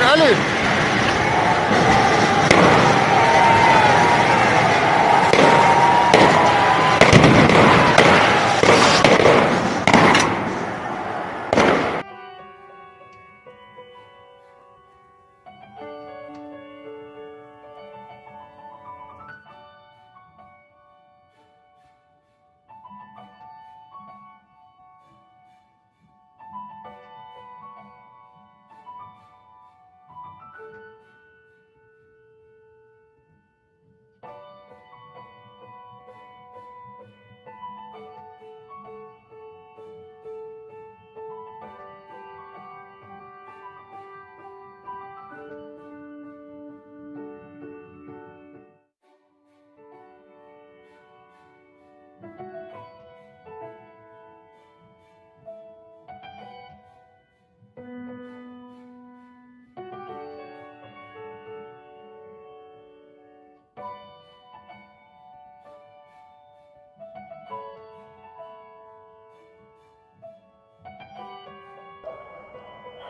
Allez.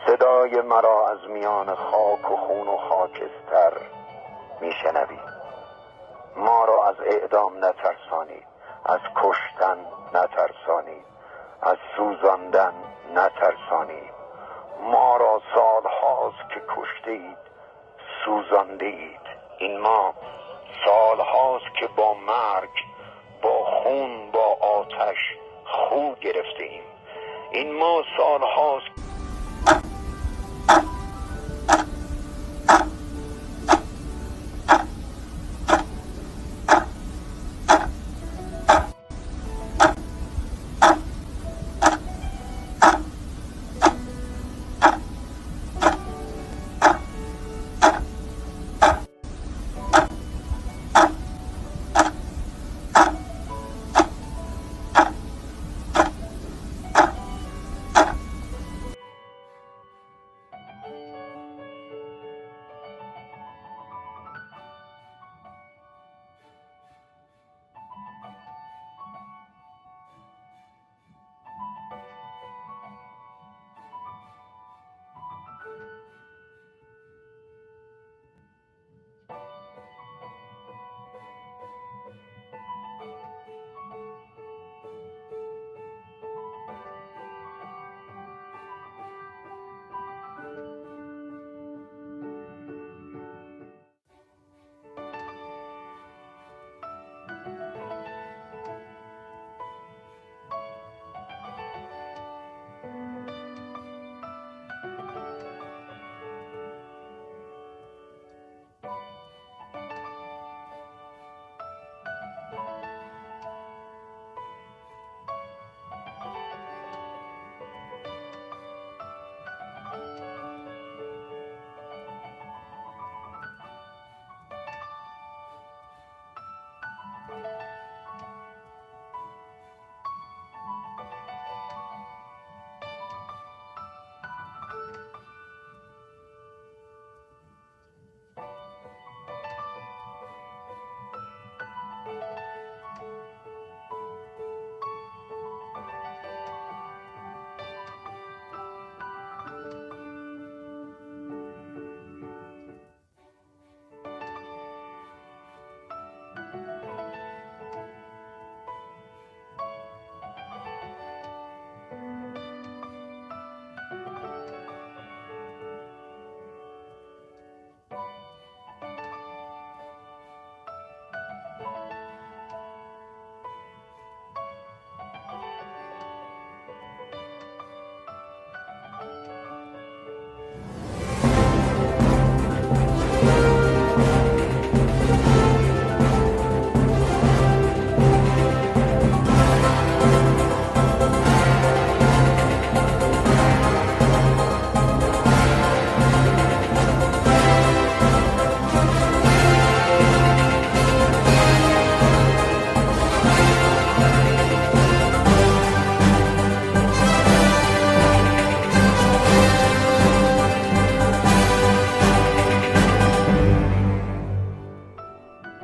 صدای مرا از میان خاک و خون و خاکستر می‌شنوی. ما را از اعدام نترسانید، از کشتن نترسانید، از سوزاندن نترسانید. ما را سال‌هاست که کشته‌اید، سوزانده‌اید. این ما سال‌هاست که با مرگ، با خون، با آتش خو گرفته‌ایم. این ما سال‌هاست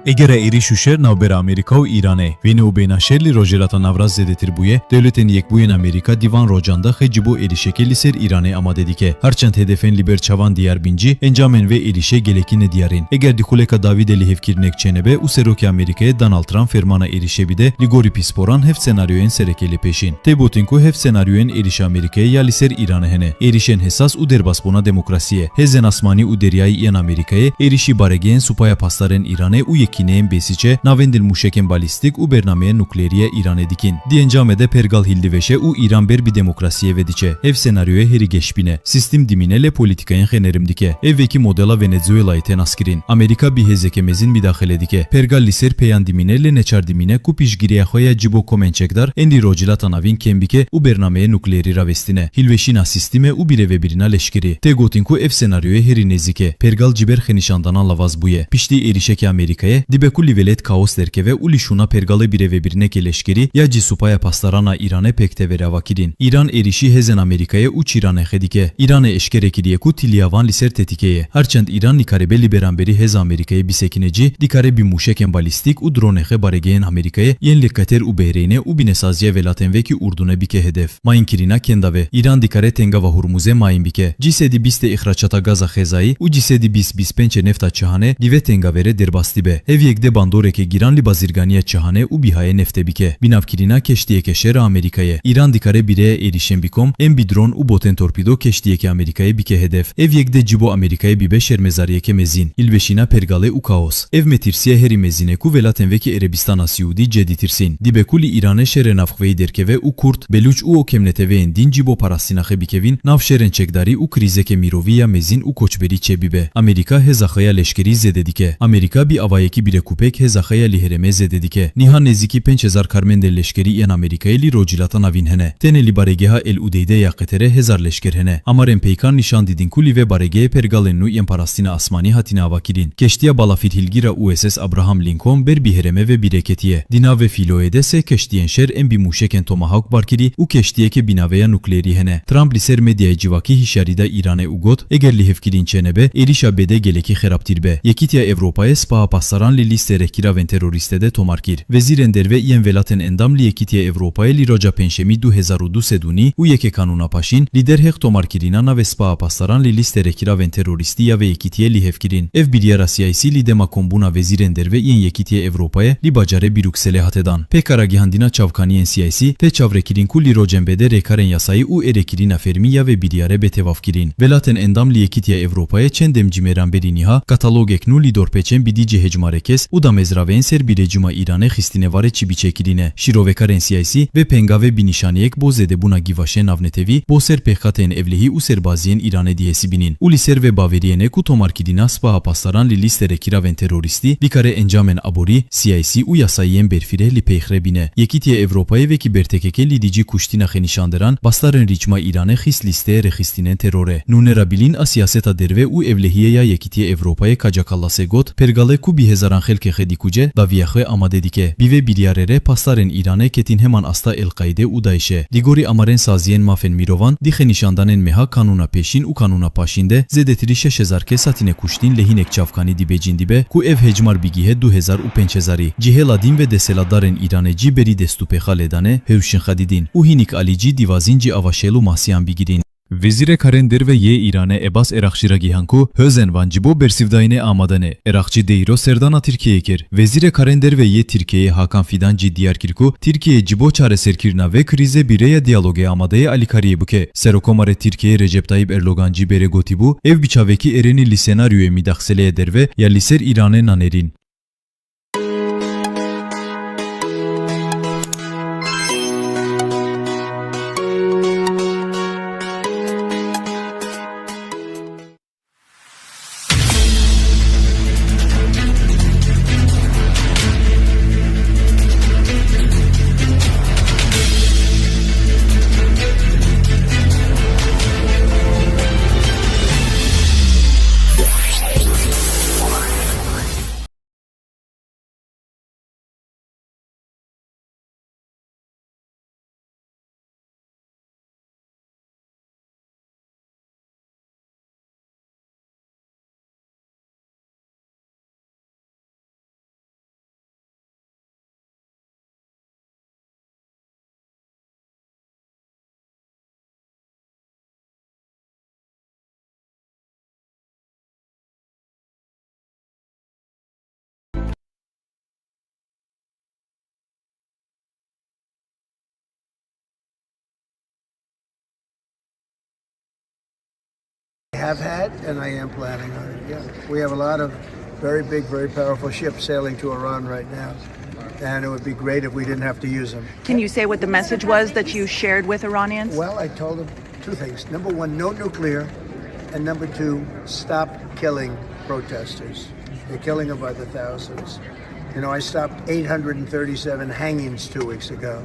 Egera êrîş û şer navbera Amerîka û Îranê. Vêne û bêhna şer li Rojhilata Navrast zêdetir bûye, Dewletên Yekbûyên Amerîka di van rocan de xwe ji bo êrîşekê li ser Îranê amade dike. Her çend hedefên li ber çavan diyar bin jî, encamên vê êrîşê gelekî nediyar in. Eger di xuleka dawî de lihevkirinek çênebe û Serokê Amerîkayê Donald Trump fermana êrîşê bide, li gorî pisporan heft senaryoyên sereke li pêş in. Tê gotin ku heft senaryoyên êrîşa Amerîkayê ya li ser Îranê hene. Êrîşên hesas û derbasbûna demokrasiyê. Hêzên asmanî û deryayî yên Amerîkayê êrîşî baregehên Supaya Pasdarên Îranê û yekîneyên Bêsîçê navendin mûşekên balîstîk û bernameyên nukleerî ya Îranê dikin. Di encamê de pergal hîldiveşe û Îran ber bi demokrasiyê ve diçe. Ev senaryoyê herî geşbîn e. Sîstem dimîne lê polîtîkayên xwe nerm dike. Ev wekî modela Venezuelayê tê naskirin. Amerîka bi hêzeke mezin midaxile dike. Pergal li ser peyan dimîne lê neçar dimîne ku piştgiriya xwe ya ji bo komên çekdar ên li Rojhilata Navîn kêm bike û bernameyê nukleerî ravestine. Hîlweşîna sîstemê û birêvebirina leşkerî. Tê gotin ku ev senaryoyê herî nêzîk e. Pergal ji ber xwenîşandanan lawaz bûye. Piştî êrîşeke Amerîkayê dibe ku li welêt kaos derkeve û li şûna pergalê birêvebirinekê leşkerî ya jî Supaya Pasdaran a Îranê pêk tevere avakirin. Îran êrîşî hêzên Amerîkayê û çîranê xwe dike. Îranê eşkere kiriye ku tiliya van li ser tetîkê ye. Her çend Îran nikaribe li beramberî hêza Amerîkayê bisekine jî, dikare bi mûşekên balîstîk û dronê xwe baregehên Amerîkayê yên li Qeter û Behreynê û bi nesaziya welatên wekî Urdunê bike hedef. Mayînkirina kenda ve, Îran dikare tengava Hurmuzê mayîn bike. Cî sedî bîst ê îxracata gaza xezayî û cî sedî bîst bîst pênc ê nefta Çihanê di vê tengavê re derbas dibe. Ev yek de bandoreke giran li bazirganiya Çihanê û Bîhayê neftê bike. Binavkirina keştiyeke şer a Amerîkayê. Îran dikare bi rêya êrîşên bi kom, ên bi dron û botên torpîdo keştiyeke Amerîkayê bike hedef. Ev yek de ji bo Amerîkayê bibe şermezariyeke mezin. Hîlweşîna pergalê û kaos. Ev metirsiya herî mezin e ku welatên wekî Erebistana Siûdî cê ditirsîn. Dibe ku li Îranê şerê navxweyî derkeve û Kurd, Belûç û o kemneteweyên din ji bo parastina xwe bikevin nav şerên çekdarî û krîzeke mirovî ya mezin û koçberî çêbibe. Amerîka hêza xwe ya leşkerî zêde dike. Amerîka bi avayekî bîrekûpêk hêza xwe ya li herêmê zêde dike. Niha nêzîkî pênc hezar karmendên leşkerî yên Amerîkayê li Rojhilata Navîn hene. Tenê li baregeha El Udeydê ya Qeterê hezar leşker hene. Amarên peykan nîşan didin ku li vê baregehê pergalên nû yên parastina asmanî hatine avakirin. Keştiya balafîrhilgîr a U S S Abraham Lincoln ber bi herêmê ve bîre ketiye. Di nav vê fîloyê de sê keştiyên şer ên bi mûşekên Tomahawk barkirî û keştiyeke bi naveya nukleerî hene. Trump li ser medyaya civakî hişyarî da Îranê û got, eger lihevkirin çênebe, êrîşa bê D gelekî xerabtîr be. Yekîtiya Ewropayê Spaha Pasdaran li lîstê rêkiravên terorîstê de tomar kir. Wezîrên derve yên welatên endam li Yekîtiya Ewropayê li roja Pêncşemî du hezar û du sed û nî û yekê Kanûna Paşîn li derheq tomarkirina navê Spaha Pasdaran li lîstê rêkiravên terorîstî ya vê yekîtiyê lihevkirin. Ev biryara siyasî li dema kombûna wezîrên derve yên Yekîtiya Ewropayê li bajarê Brukselê hate dan. Pêka ragihandina çavkaniyên siyasî tê çavrêkirin ku li rocên bê de rêkarên yasayî û êrêkirina fermî ya vê biryarê bê tevafkirin. Welatên endam li Yekîtiya Ewropayê çend demcî mêran berî niha katalogek nû li dorpêçên bi dî cihê hejmarê kes û damezraveyên ser bi rejîma Îranê xistine varê çi biçêkirîne. Şîrovekarên siyasî vê pengavê bi nîşaneyek bo zêdebûna gîvaşên navnetewî bo ser pêxateyên ewlehî û serbaziyên Îranê dihesibînin û li ser vê baweriyê ne ku tomarkirina Spaha Pasdaran li lîstê rêkiravên terorîstî dikare encamên aborî, siyasî û yasayiyên berfireh li pêxre bîne. Yekîtiya Ewropayê vekî bertekeke li dijî kuştina xenîşanderan, bastarên rîçma Îranê xist lîsteyê rêxistinên terorê. Nûnera bilîn a siyaseta derve û ewlehiyê ya Yekîtiya Ewropayê Kaja Kallasê got, pergalê ku bi hezaran xelkê xwe dikuce, dawiya xwe amade dike. Bi vê biryarê re pastarên Îranê ketin heman asta El-Qaîde û DAIŞê. Di gorî amarên saziyên mafên mirovan, di xenîşandanên meha Kanûna Pêşîn û Kanûna Paşîn de zêdetirî şeş hezar kes hatine kuştin lê hinek çavkanî dibêjin dibe ku ev hejmar bigîhe du hezar û pênc hezarî. Cihê ladîn ve desthilatdarên Îranê cî berî destûpêxa lêdanê hewşin xwe didin û hinik alî cî dîwazîn cî ava şêl û masiyan bigirîn. Wezîrê Karên Derve yê Îranê Ebas Eraqçî ragihan ku hêzên van ji bo bersivdayînê amade ne. Eraqçî dê îro serdana Tirkiyeyê kir. Wezîrê Karên Derve yê Tirkiyeyê Hakan Fidan jî diyar kir ku Tirkiye ji bo çareserkirina vê krîzê bi rêya diyalogê amade ye alîkariyê bike. Serokomarê Tirkiyeyê Recep Tayyip Erdogan jî berê gotîbû, ev bi çavekî erênî li senaryoyê midaxseleyê derve ya li ser Îranê nanêrîn. Have had, and I am planning on it, yeah. We have a lot of very big, very powerful ships sailing to Iran right now, and it would be great if we didn't have to use them. Can you say what the message was that you shared with Iranians? Well, I told them two things. Number one, no nuclear, and number two, stop killing protesters. They're killing them by the thousands. You know, I stopped eight hundred and thirty-seven hangings two weeks ago.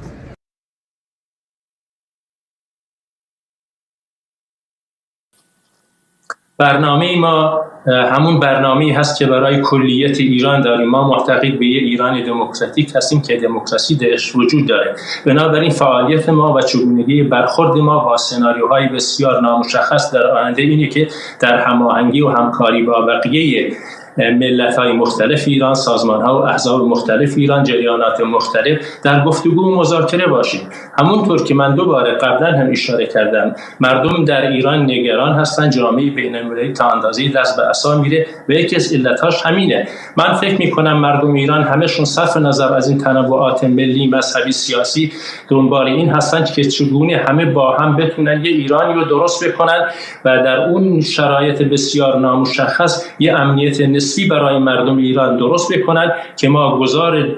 برنامهٔ ما، اه، همون برنامه‌ای هست که برای کلیت ایران داریم. ما معتقد به یه ایران دموکراتیک هستیم که دموکراسی درش وجود داره. بنابراین فعالیت ما و چگونگی برخورد ما با سناریوهای بسیار نامشخص در آینده اینه که در هماهنگی و همکاری با بقیهٔ ملت‌های مختلف ایران، سازمان‌ها و احزاب مختلف ایران، جریانات مختلف در گفتگو و مذاکره باشیم. همونطور که من دوباره قبلاً هم اشاره کردم، مردم در ایران نگران هستن، جامعهٔ بین‌المللی تا اندازه‌ای دست به عصا میره و یکی از علتاش همینه. من فکر می‌کنم مردم ایران همه‌شون صرف نظر از این تنوعات ملی، مذهبی، سیاسی دنبال این هستن که چگونه همه با هم بتونن یه ایرانی رو درست بکنن و در اون شرایط بسیار نامشخص یه امنیت نسبی برای مردم ایران درست بکنن که ما گذار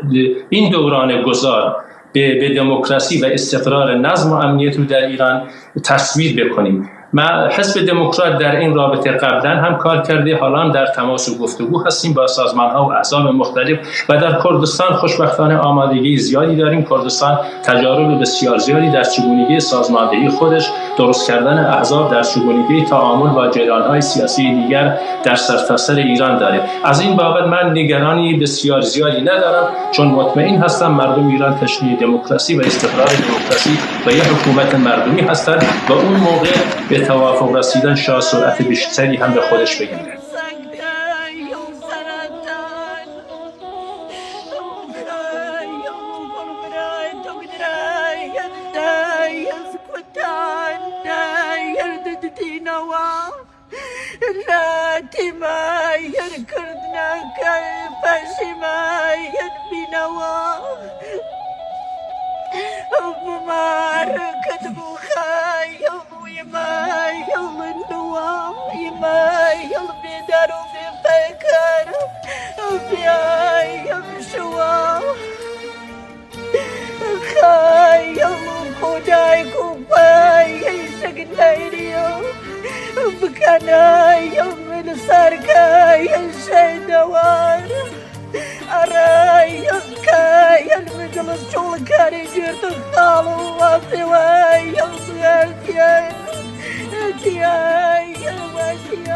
این دوران گذار به، به دموکراسی و استقرار نظم و امنیت رو در ایران تصویب بکنیم. ما حزب دموکرات در این رابطه قبلاً هم کار کرده، حالا هم در تماس و گفتگو هستیم با سازمان‌ها و احزاب مختلف و در کردستان خوشبختانه آمادگی زیادی داریم. کردستان تجارب بسیار زیادی در چگونگی سازماندهی خودش، درست کردن احزاب، در چگونگی تعامل با جریان‌های سیاسی دیگر در سرتاسر ایران داره. از این بابت من نگرانی بسیار زیادی ندارم، چون مطمئن هستم مردم ایران تشنهٔ دموکراسی و استقرار دموکراسی و یک حکومت مردمی هستند و اون موقع به توافق رسیدن شاه سرعت بیشتری هم به خودش بگیره. Latîmayir kirdineke paşîmayir bînewa. Bimar ketibû xeyal û îmayil niwa, îmayil bêdar û bêpeyker, biyayim şiwa. Xeyal û kodayek û payêşek neyriyo, bikenayim li serkeyên şeydewar. Ereyim keyên meclis çolkerê girtin xal û wafê weyim diye diye diye diye.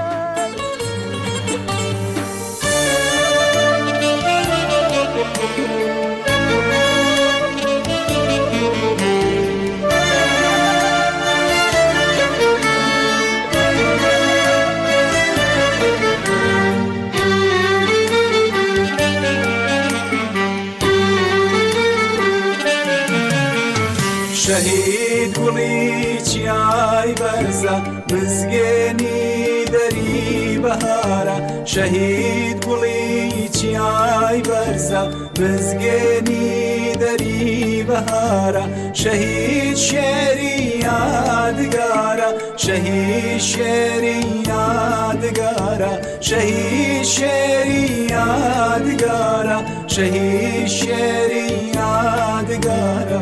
Şehîd Gulî çiyay berza, Mizgênî derî behara, şehîd Gulî çiyay berza, Mizgênî derî behara, şehîd şêrî yadigara, şehîd şêrî yadigara, şehîd şêrî yadigara, şehîd şêrî yadigara.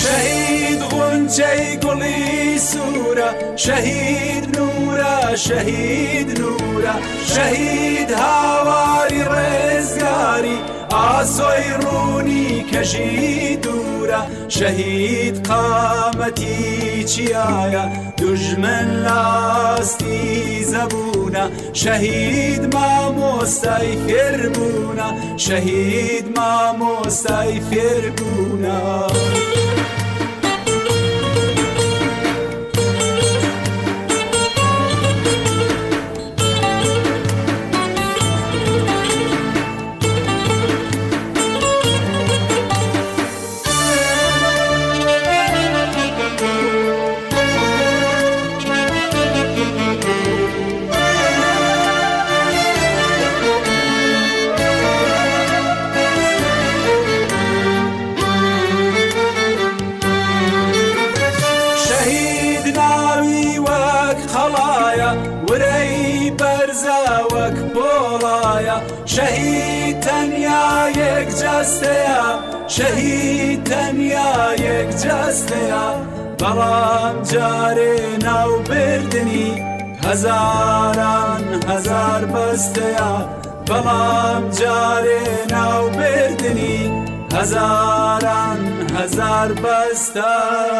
Şehîd Xunçey Gulî Sûra, şehîd Nûra, şehîd Nûra, şehîd Hawarî Rizgarî, Asoy Rûnî Kejî Dûra, şehîd Qametî Çiyaya, dujmin lastî zebûna, şehîd mamostay fêrbûna, şehîd mamostay fêrbûna. Xelaya wirey berze wek polaya. Şehîd tenya yek cesteya, şehîd tenya yek cesteya. Belam carê nav birdinî hezaran hezar besteya. Belam carê nav birdinî hezaran hezar besteya.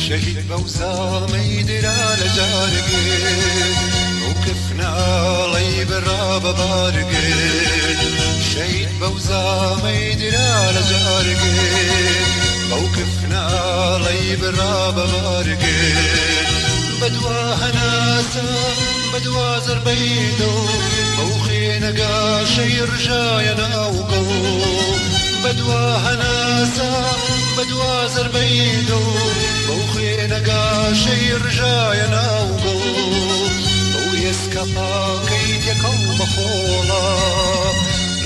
Şehîd Bewza meydira li cargê, mewqif naley bi rabe bargê. Şehîd Bewza meydira li cargê, mewqif naley bi rabe bargê. Bedwa henasa, bedwa zerbeydo, mewqê negaşey rijaye nav go. Bedwa henasa, bedwa zerbeydo, mewqê negaşey rijaye nav go. Ew êska pakey têkal bi xola,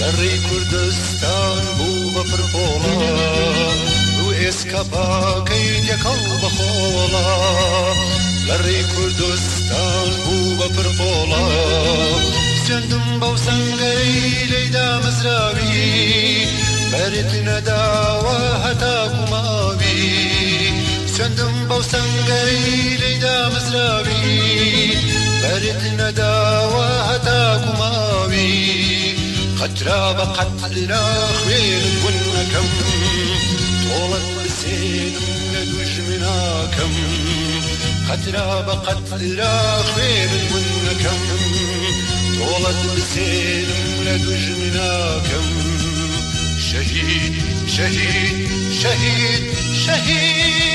lerê Kurdistan bû bi pirpola. Ew êska pakey têkal bi xola, lerê Kurdistan bû bi pirpola. Sendim bew sengerî leyda mizrawî, berit nedawa heta ku mawî. Sendim bew sengerî leyda mizrawî, berit nedawa heta ku mawî. Qetra be qetra xwê li gund nekem, tolet bi sênim li dujmina kem. Qetra be qetra xwê li gund nekem, tolet bi sênim li dujmina kem. Şehîd, şehîd, şehîd, şehîd.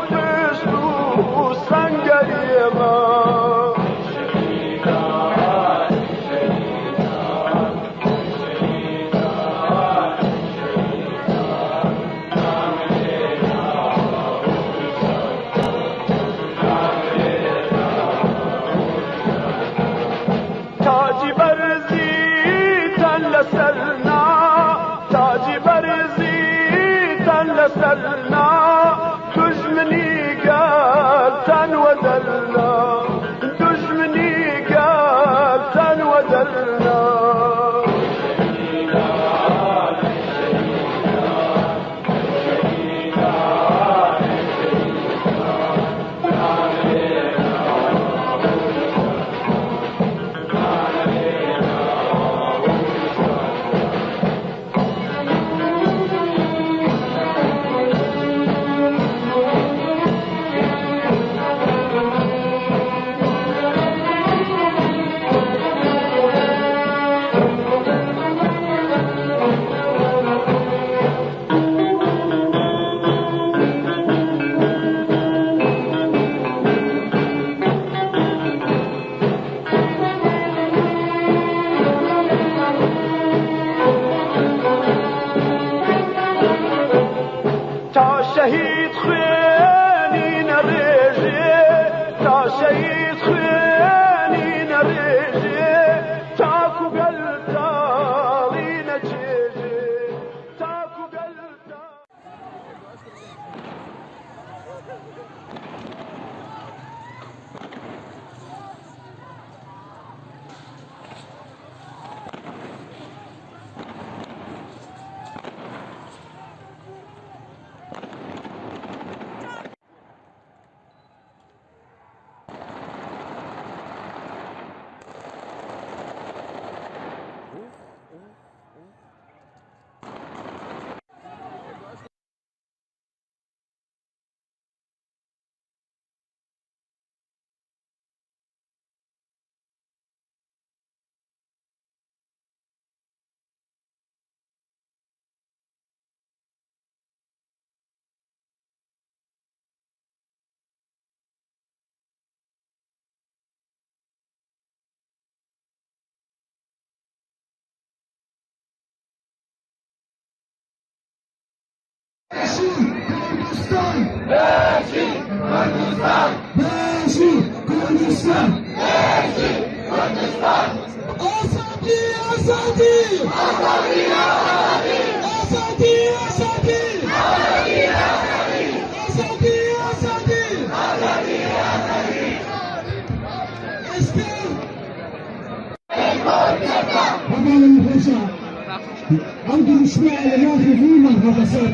Pişt û sengeriyê me. Tacî berzî ten li ser na, tacî berzî ten li ser na, dujminî gel ten we der na, dujminî gel ten we der na. Ta şehîd xwênîne rêjê, ta şehîd xwênîne rêjê, ta ku gel talîne çêjê, ta ku gel ta- Beşî Kurdistan! Beşî Kurdistan! Beşî Kurdistan! Beşî Kurdistan! Azadî, azadî! Azadî, azadî! Azadî, azadî! Azadî, azadî! Azadî, azadî! Azadî, azadî! Esker! Hevalên xweşa. Ew dirûşme li navê vî merhaba ser.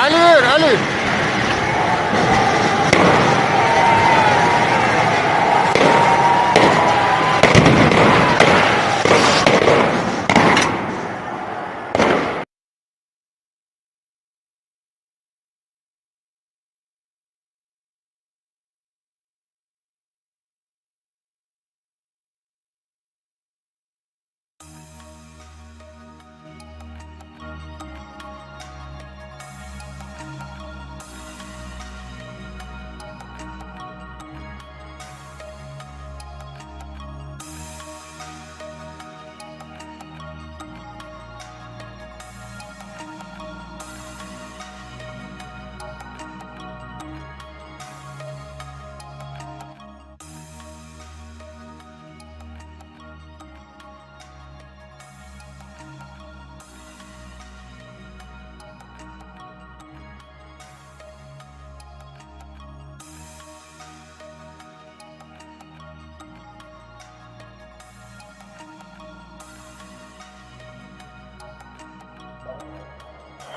Elî, Elî.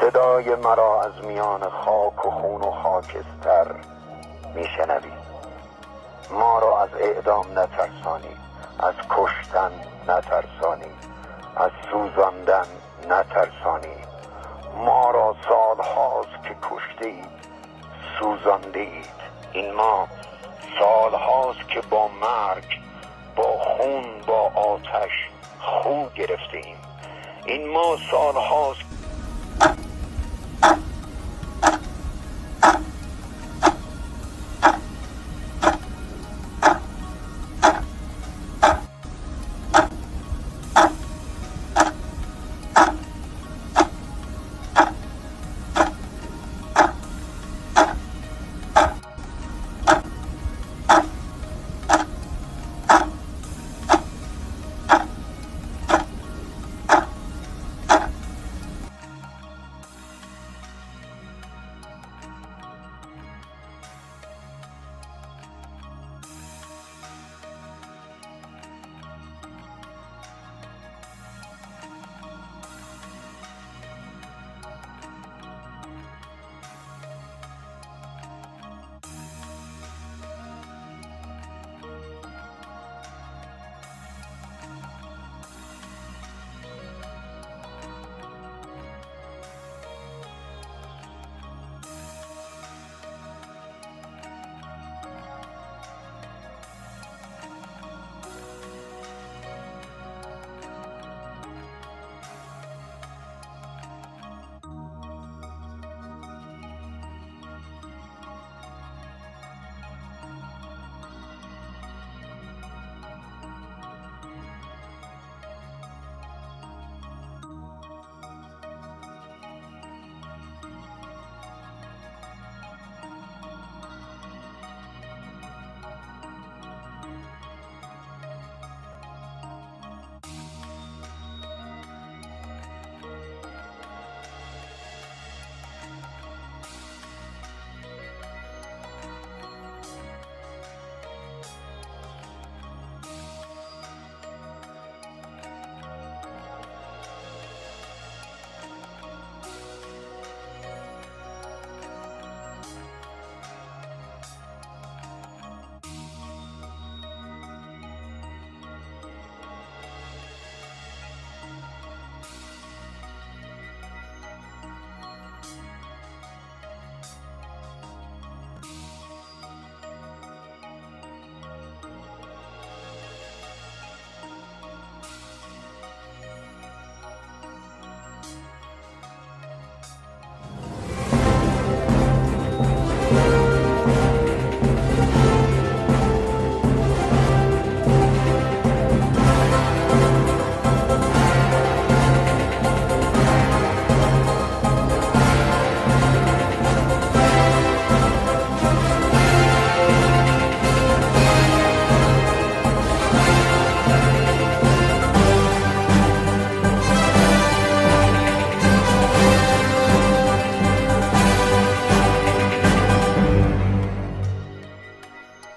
صدای مرا از میان خاک و خون و خاکستر می‌شنوی. ما را از اعدام نترسانی، از کشتن نترسانی، از سوزاندن نترسانی. ما را سال‌هاست که کشته‌اید، سوزانده‌اید. این ما سال‌هاست که با مرگ، با خون، با آتش خو گرفته‌ایم. این ما سال‌هاست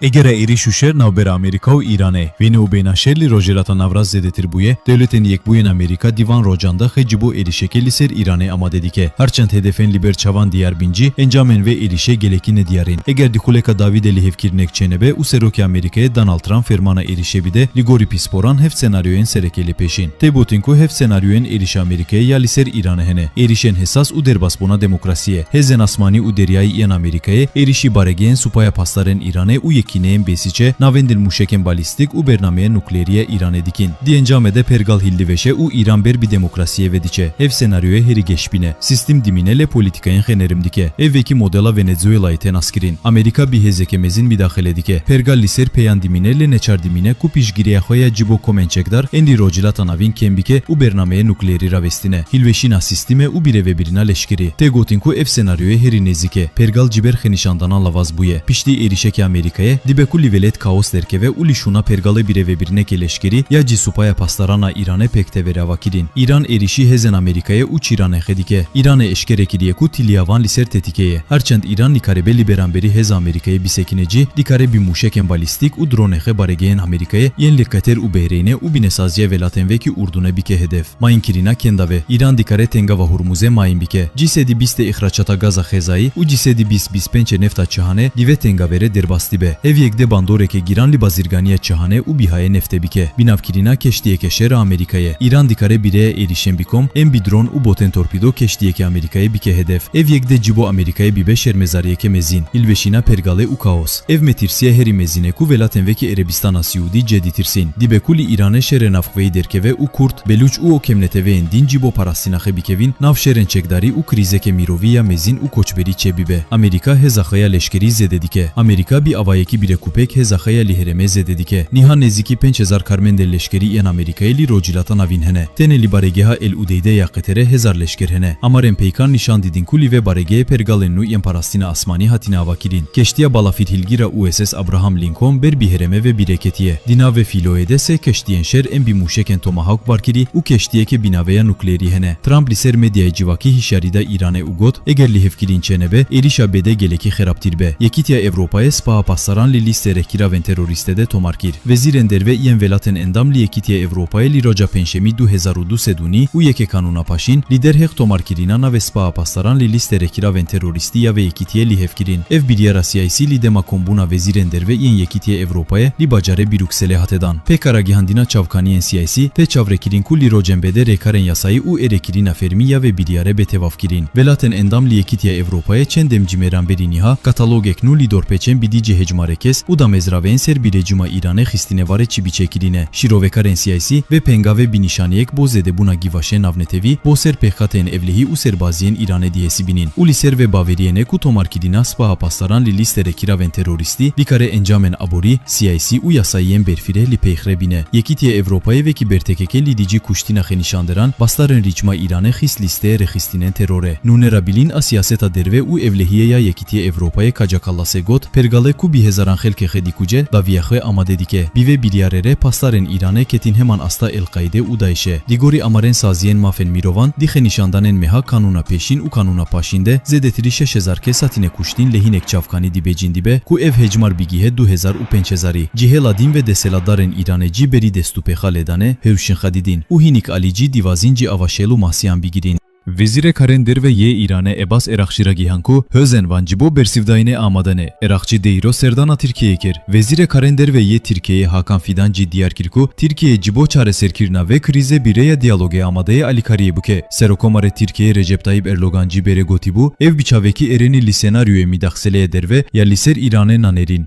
Egera êrîş û şer navbera Amerîka û Îranê, wêne û bêhna şer li Rojhilata Navrast zêdetir bûye, Dewletên Yekbûyên Amerîka di van rocan de xwe ji bo êrîşekê li ser Îranê amade dike. Herçend hedefên li ber çavan diyar bin jî, encamên vê êrîşê gelekî nediyar in. Eger di xuleka dawî de lihevkirinek çênebe û Serokê Amerîkayê Donald Trump fermana êrîşê bide, li gorî pisporan heft senaryoyên sereke li pêş in. Tê gotin ku heft senaryoyên êrîşa Amerîkayê ya li ser Îranê hene. Êrîşên hesas û derbasbûna demokrasiyê, hêzên asmanî û deryayî yên Amerîkayê, êrîşî baregehên Supaya Pasdarên Îranê û yekîneyên Bêsîçe navendin mûşekên balîstîk û bernameyên nukleerî ya Îranê dikin. Di encamê de pergal hildivêje û Îran ber bi demokrasiyê ve diçe. Ev senaryoyê herî geşbîn e. Sîstem dimîne lê polîtîkayên xwe nerm dike. Ev wekî modela Venezuelayê tê naskirin. Amerîka bi hêzeke mezin midaxile dike. Pergal li ser peyan dimîne lê neçar dimîne ku piştgiriya xwe ya ji bo komên çekdar ên li Rojhilata Navîn kêm bike û bernameyê nukleerî ravestine. Hilweşîna sîstemê û birêvebirina leşkerî. Tê gotin ku ev senaryoyê herî nêzîk e. Pergal ji ber xwenîşandanan lawaz bûye. Piştî êrîşeke Amerîkayê, dibe ku li welêt kaos derkeve û li şûna pergalê birêvebirinekê leşkerî ya jî Supaya Pasdaran a Îranê pêk tevere avakirin. Îran êrîşî hêzên Amerîkayê û çîranê xwe dike. Îranê eşkere kiriye ku tiliya van li ser tetîkê ye. Herçend Îran nikaribe li beramberî hêza Amerîkayê bisekine jî, dikare bi mûşekên balîstîk û dronê xwe baregehên Amerîkayê yên li Qeter û Behreynê û binesaziya welatên wekî Urdunê bike hedef. Mayînkirina kenda ve, Îran dikare tengava Hurmuzê mayîn bike. Cî sedî bîst ê îxracata gaza xezayî û cî sedî bîst bîst pênc ê nefta Çihanê di vê tengavê re derbas dibe. Ev yek dê bandoreke giran li bazirganiya Çihanê û Bîhayê neftê bike. Binavkirina keştiyeke şer a Amerîkayê. Îran dikare bi rêya êrîşên bi kom, ên bi dron û botên torpîdo keştiyeke Amerîkayê bike hedef. Ev yek dê ji bo Amerîkayê bibe şermezariyeke mezin. Hilweşîna pergalê û kaos. Ev metirsiya herî mezin e ku welatên wekî Erebistana Siûdî cê ditirsîn. Dibe ku li Îranê şerê navxweyî derkeve û Kurd, Belûç û o kemneteweyên din ji bo parastina xwe bikevin nav şerên çekdarî û krîzeke mirovî ya mezin û koçberî çêbibe. Amerîka hêza xwe ya leşkerî zêde dike. Amerîka bi avayekî bîrekûpêk hêza xwe ya li herêmê zêde dike. Niha nêzîkî pênc hezar karmendên leşkerî yên Amerîkayê li Rojhilata Navîn hene. Tenê li baregeha El Udeydê ya Qeterê hezar leşker hene. Amarên peykan nîşan didin ku li vê baregehê pergalên nû yên parastina asmanî hatine avakirin. Keştiya balafîrhilgîr a U S S Abraham Lincoln ber bi herêmê ve bîre ketiye. Di nav vê fîloyê de sê keştiyên şer ên bi mûşekên Tomahawk barkirî û keştiyeke bi naveya nukleerî hene. Trump li ser medyaya civakî hişyarî da Îranê û got, eger lihevkirin çênebe, êrîşa bê dê gelekî xerabtir be. Yekîtiya Ewropayê Spaha Pasdaran li lîstê rêkiravên terorîstê de tomar kir. Wezîrên derve yên welatên endam li Yekîtiya Ewropayê li roja Pêncşemî du hezar û du sed û nî û yekê Kanûna Paşîn li derheq tomarkirina navê Spaha Pasdaran li lîstê rêkiravên terorîstî ya vê yekîtiyê lihevkirin. Ev biryara siyasî li dema kombûna wezîrên derve yên Yekîtiya Ewropayê li bajarê Brukselê hate dan. Pêka ragihandina çavkaniyên siyasî tê çavrêkirin ku li rocên bê dê rêkarên yasayî û êrêkirina fermî ya vê biryarê bê tevafkirin. Welatên endam li Yekîtiya Ewropayê çend demcî mêran berî niha katalogek nû li dorpêçên bi dî cî hejmarê kes û damezraveyên ser bi rejîma Îranê xistine varê çi biçêkirîne. Şîrovekarên siyasî vê pengavê bi nîşaneyek bo zêdebûna gîvaşên navnetewî bo ser pêxateyên ewlehî û serbaziyên Îranê dihesibînin û li ser vê baweriyê ne ku tomarkirina Spaha Pasdaran li lîstê rêkiravên terorîstî dikare encamên aborî, siyasî û yasayiyên berfireh li pêxre bîne. Yekîtiya Ewropayê vekî bertekeke li dijî kuştina xenîşanderan, bastarên rîçma Îranê xist lîsteyê rêxistinên terorê. Nûnera bilîn a siyaseta derve û ewlehiyê ya Yekîtiya Ewropayê Kaja Kallasê got, pergalê ku bi hezaran xelkê xwe dikuce, dawiya xwe amade dike. Bi vê biryarê re pastarên Îranê ketin heman asta El-Qaîde û DAIŞê. Di gorî amarên saziyên mafên mirovan, di xenîşandanên meha Kanûna Pêşîn û Kanûna Paşîn de zêdetirî şeş hezar kes hatine kuştin lê hinek çavkanî dibêjin dibe ku ev hejmar bigîhe du hezar û pênc hezarî. Cihê ladîn ve desthilatdarên Îranê cî berî destûpêxa lêdanê hewşin xwe didin û hinik alî cî dîvazîn cî ava şêl û masiyan bigirîn. Wezîrê Karên Derve yê Îranê Ebas Eraqçî ragihan ku hêzên van ji bo bersivdayînê amade ne. Eraqçî dê îro serdana Tirkiyeyê kir. Wezîrê Karên Derve yê Tirkiyeyê Hakan Fidan jî diyar kir ku Tirkiye ji bo çareserkirina vê krîzê bi rêya diyalogê amade ye alîkariyê bike. Serokomarê Tirkiyeyê Recep Tayyip Erdogan jî berê gotîbû, ev bi çavekî erênî li senaryoyê midaxseleyê derve ya li ser Îranê nanêrîn.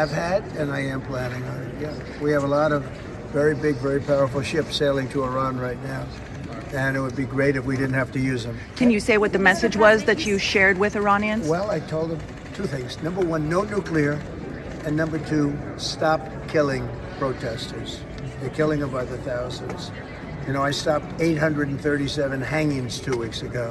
Have had, and I am planning on it, yeah. We have a lot of very big, very powerful ships sailing to Iran right now, and it would be great if we didn't have to use them. Can you say what the message was that you shared with Iranians? Well, I told them two things. Number one, no nuclear, and number two, stop killing protesters. They're killing them by the thousands. You know, I stopped eight hundred and thirty-seven hangings two weeks ago.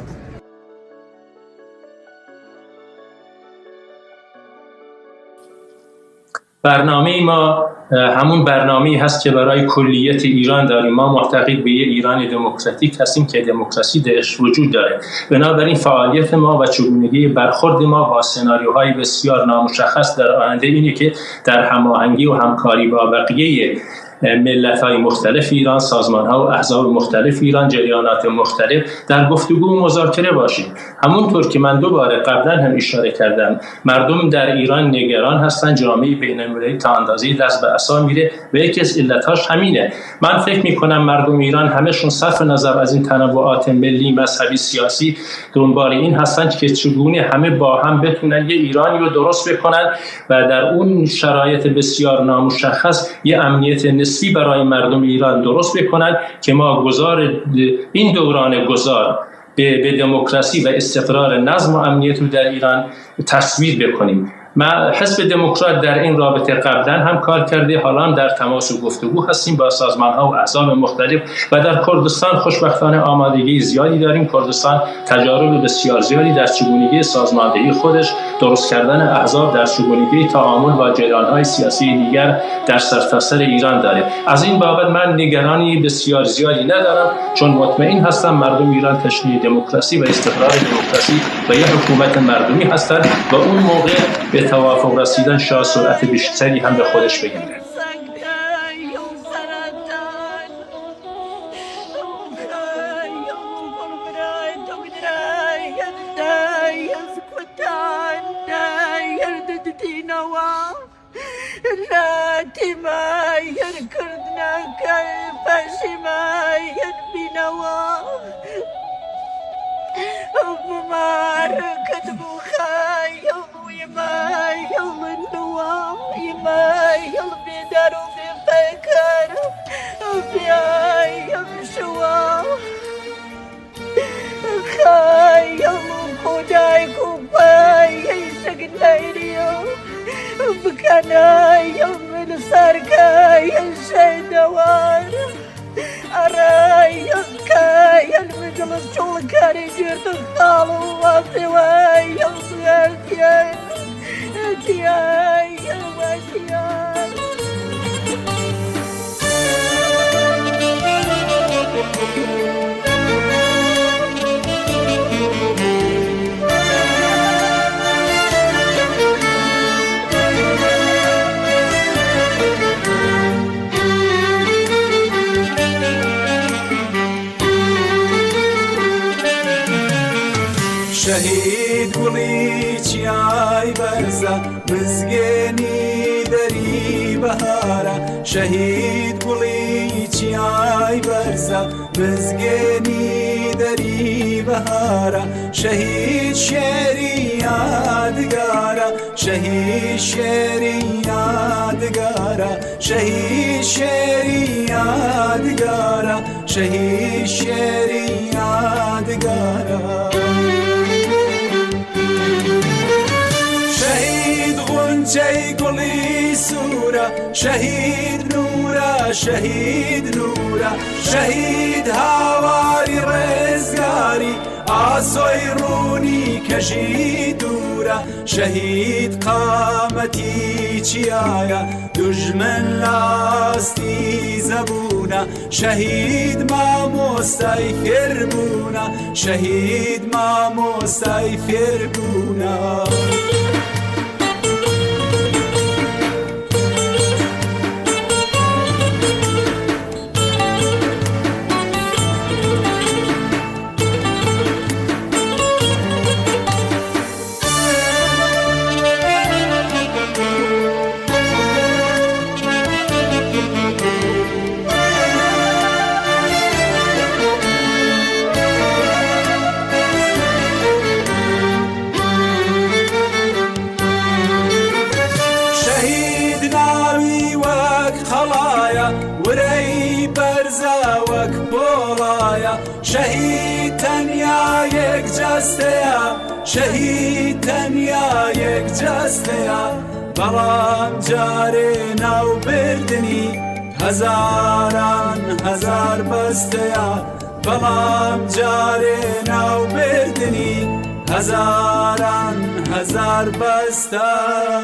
برنامهٔ ما، اه، همون برنامه‌ای هست که برای کلیت ایران داریم. ما معتقد به یه ایران دموکراتیک هستیم که دموکراسی درش وجود داره. بنابراین فعالیت ما و چگونگی برخورد ما با سناریوهای بسیار نامشخص در آینده اینه که در هماهنگی و همکاری با بقیهٔ ملت‌های مختلف ایران، سازمان‌ها و احزاب مختلف ایران، جریانات مختلف در گفتگو و مذاکره باشیم. همونطور که من دوباره قبلاً هم اشاره کردم، مردم در ایران نگران هستن، جامعهٔ بین‌المللی تا اندازه‌ای دست به عصا میره و یکی از علتاش همینه. من فکر می‌کنم مردم ایران همه‌شون صرف نظر از این تنوعات ملی، مذهبی، سیاسی، دنبال این هستن که چگونه همه با هم بتونن یه ایرانی رو درست بکنن و در اون شرایط بسیار نامشخص یه امنیت نسبی برای مردم ایران درست بکنن که ما گذار این دوران گذار به، به دموکراسی و استقرار نظم و امنیت رو در ایران تصویب بکنیم. ما حزب دموکرات در این رابطه قبلاً هم کار کرده، حالا هم در تماس و گفتگو هستیم با سازمان‌ها و احزاب مختلف و در کردستان خوشبختانه آمادگی زیادی داریم. کردستان تجارب بسیار زیادی در چگونگی سازماندهی خودش، درست کردن احزاب، در چگونگی تعامل با جریان‌های سیاسی دیگر در سرتاسر ایران داره. از این بابت من نگرانی بسیار زیادی ندارم، چون مطمئن هستم مردم ایران تشنهٔ دموکراسی و استقرار دموکراسی و یک حکومت مردمی هستند و اون موقع به توافق رسیدن شاید سرعت بیشتری هم به خودش بگیره. Latî me yer Kurd nake, paşê me yer bînewa. Bi me re ketibû xeyal û yê me yel niwa, yê me yel bêdar û bêpeker, bêyayem şiwa. Xeyal û kodayek û peyê şik neyriyo, bikeneyem li serkeyê şeydewar. Ereyem keyel miclis çolkerê girtin xal û wextê weyel xiyal diye. Şehîd Gulî çiyay berza, Mizgênî derî behara. Şehîd Gulî çiyay berza, Mizgênî derî behara. Şehîd şêrî yadgara, şehîd şêrî yadgara, şehîd şêrî yadgara. Şehîd şêrî yadgara. Şehîd Xunçey Gulî Sûra, Şehîd Nûra, Şehîd Nûra, Şehîd Hawarî Rizgarî, Asoy Rûnî Kejî Dûra, Şehîd Qametî Çiyaya, dujmin lastî zebûna. Şehîd mamostay fêrbûna, şehîd mamostay fêrbûna. Şehîd tenya yek cesteya, şehîd tenya yek cesteya, belam carê nav birdinî, hezaran hezar besteya, belam carê nav birdinî, hezaran hezar besteya.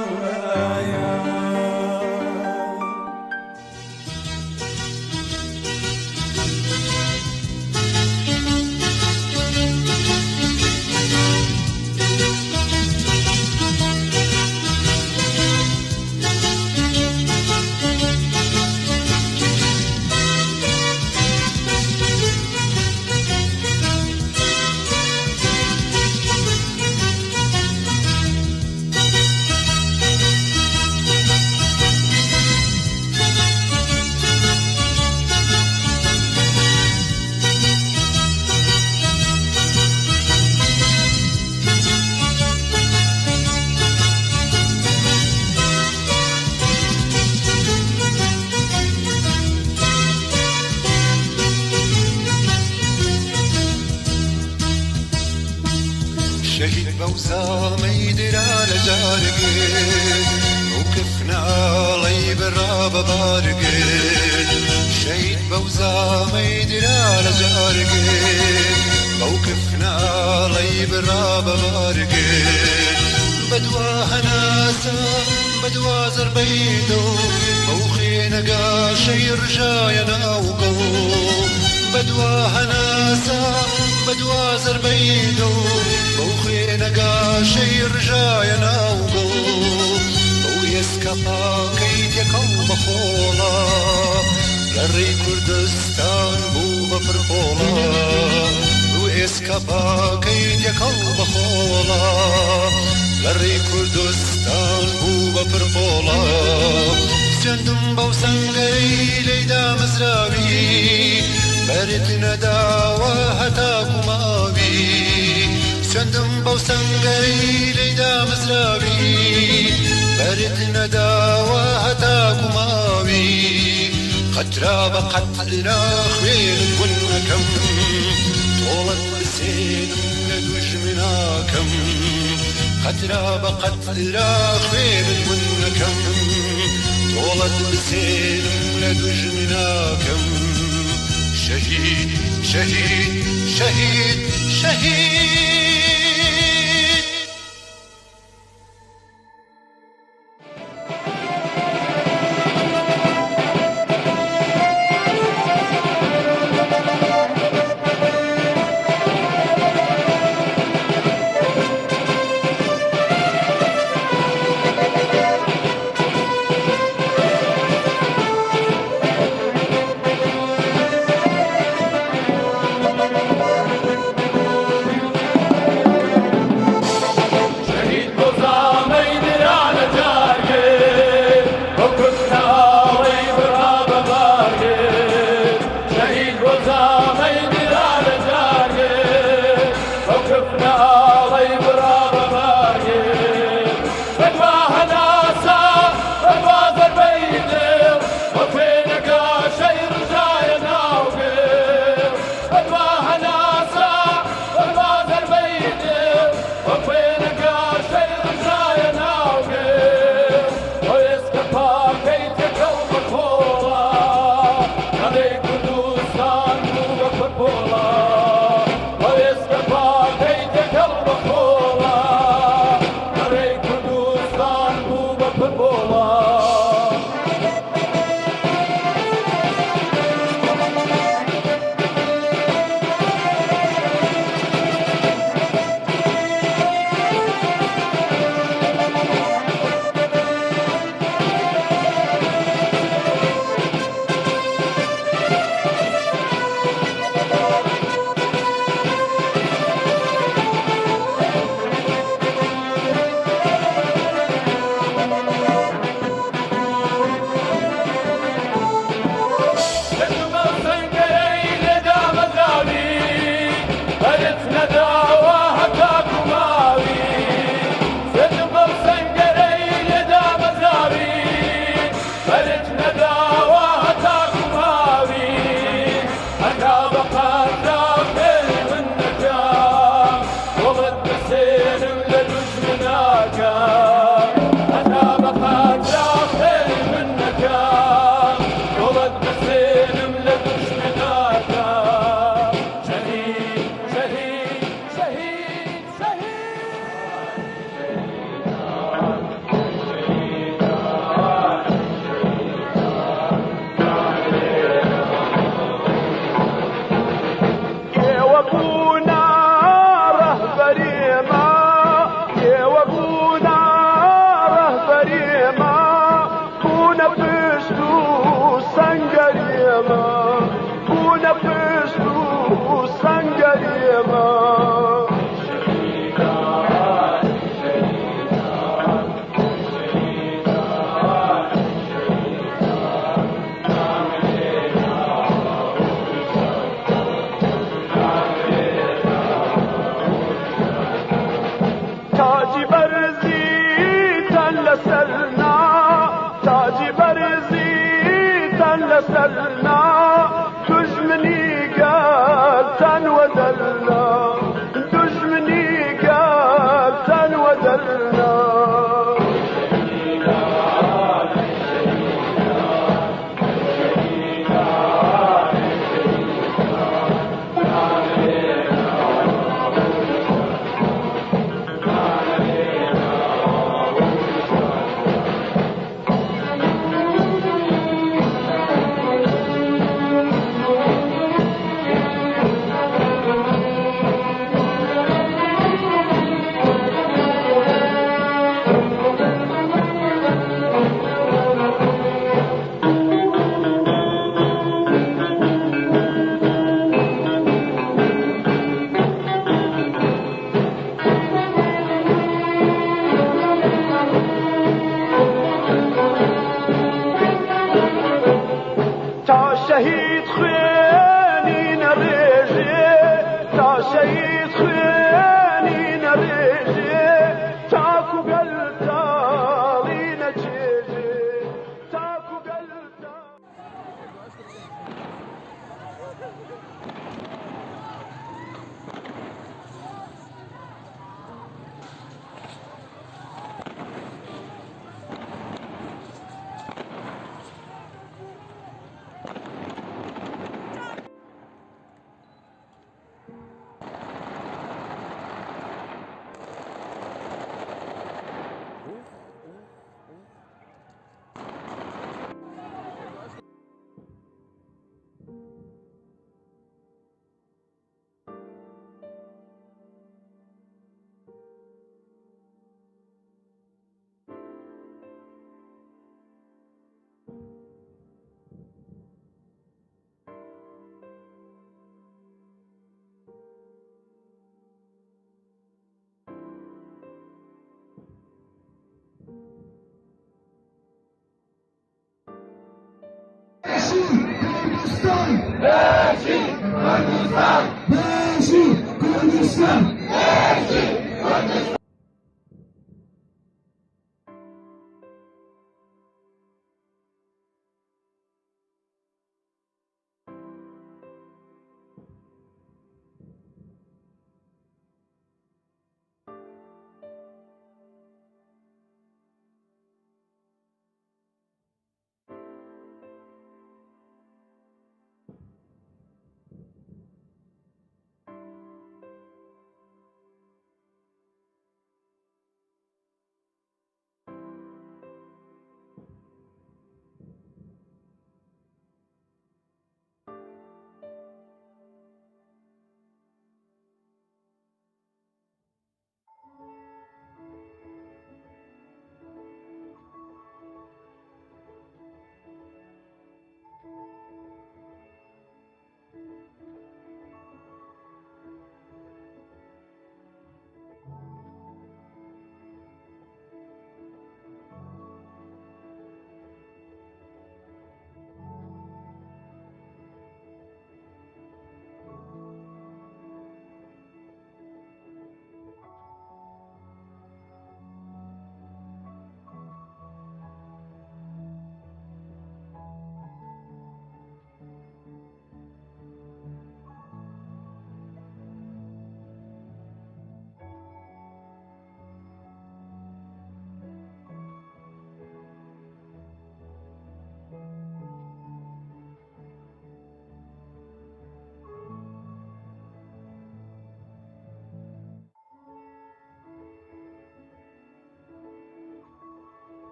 Şehîd Bewza meydira le cargê, û kifna ley bi rabe bargê. Şehîd Bewza meydira le cargê, û kifna ley bi rabe bargê. Bedwa henasa, bedwa zerbeydo, ew xênega şeyr jaya nav go. Bedwa henasa, bedwa zerbeydo, ew xênega şeyr jaya nav go. Ew êska pakey têkal bexola, lerê Kurdistan bû be pirpola. Ew êska Ka pakey têkal bexola, lerê Kurdistan bû be pirpola. Sendim bew sengerî leyda mizrawî, berit nedawa heta ku mawî. Sendim bew sengerî leyda mizrawî, berit nedawa heta ku mawî. Qetra be qetra xwênid win nekem, tolet bi sênim le dujminakem. Qetra be qetra xwênid win nekem, tolet bi sênim le dujminakem. Şehîd, şehîd, şehîd, şehîd. Bûne rehberê me, ê we bûne rehberê me, bûne pişt û sengerê me, bûne pişt û sengerê me. Tacî berzî ten li ser na, tacî berzî ten li ser na, dujminî gel ten we derna, dujminî gel ten we derna. Ta şehîd xwênîne rêjê, ta şehîd xwênîne rêjê, ta ku gel talîne çêjê, ta ku gel ta- Kurdistan!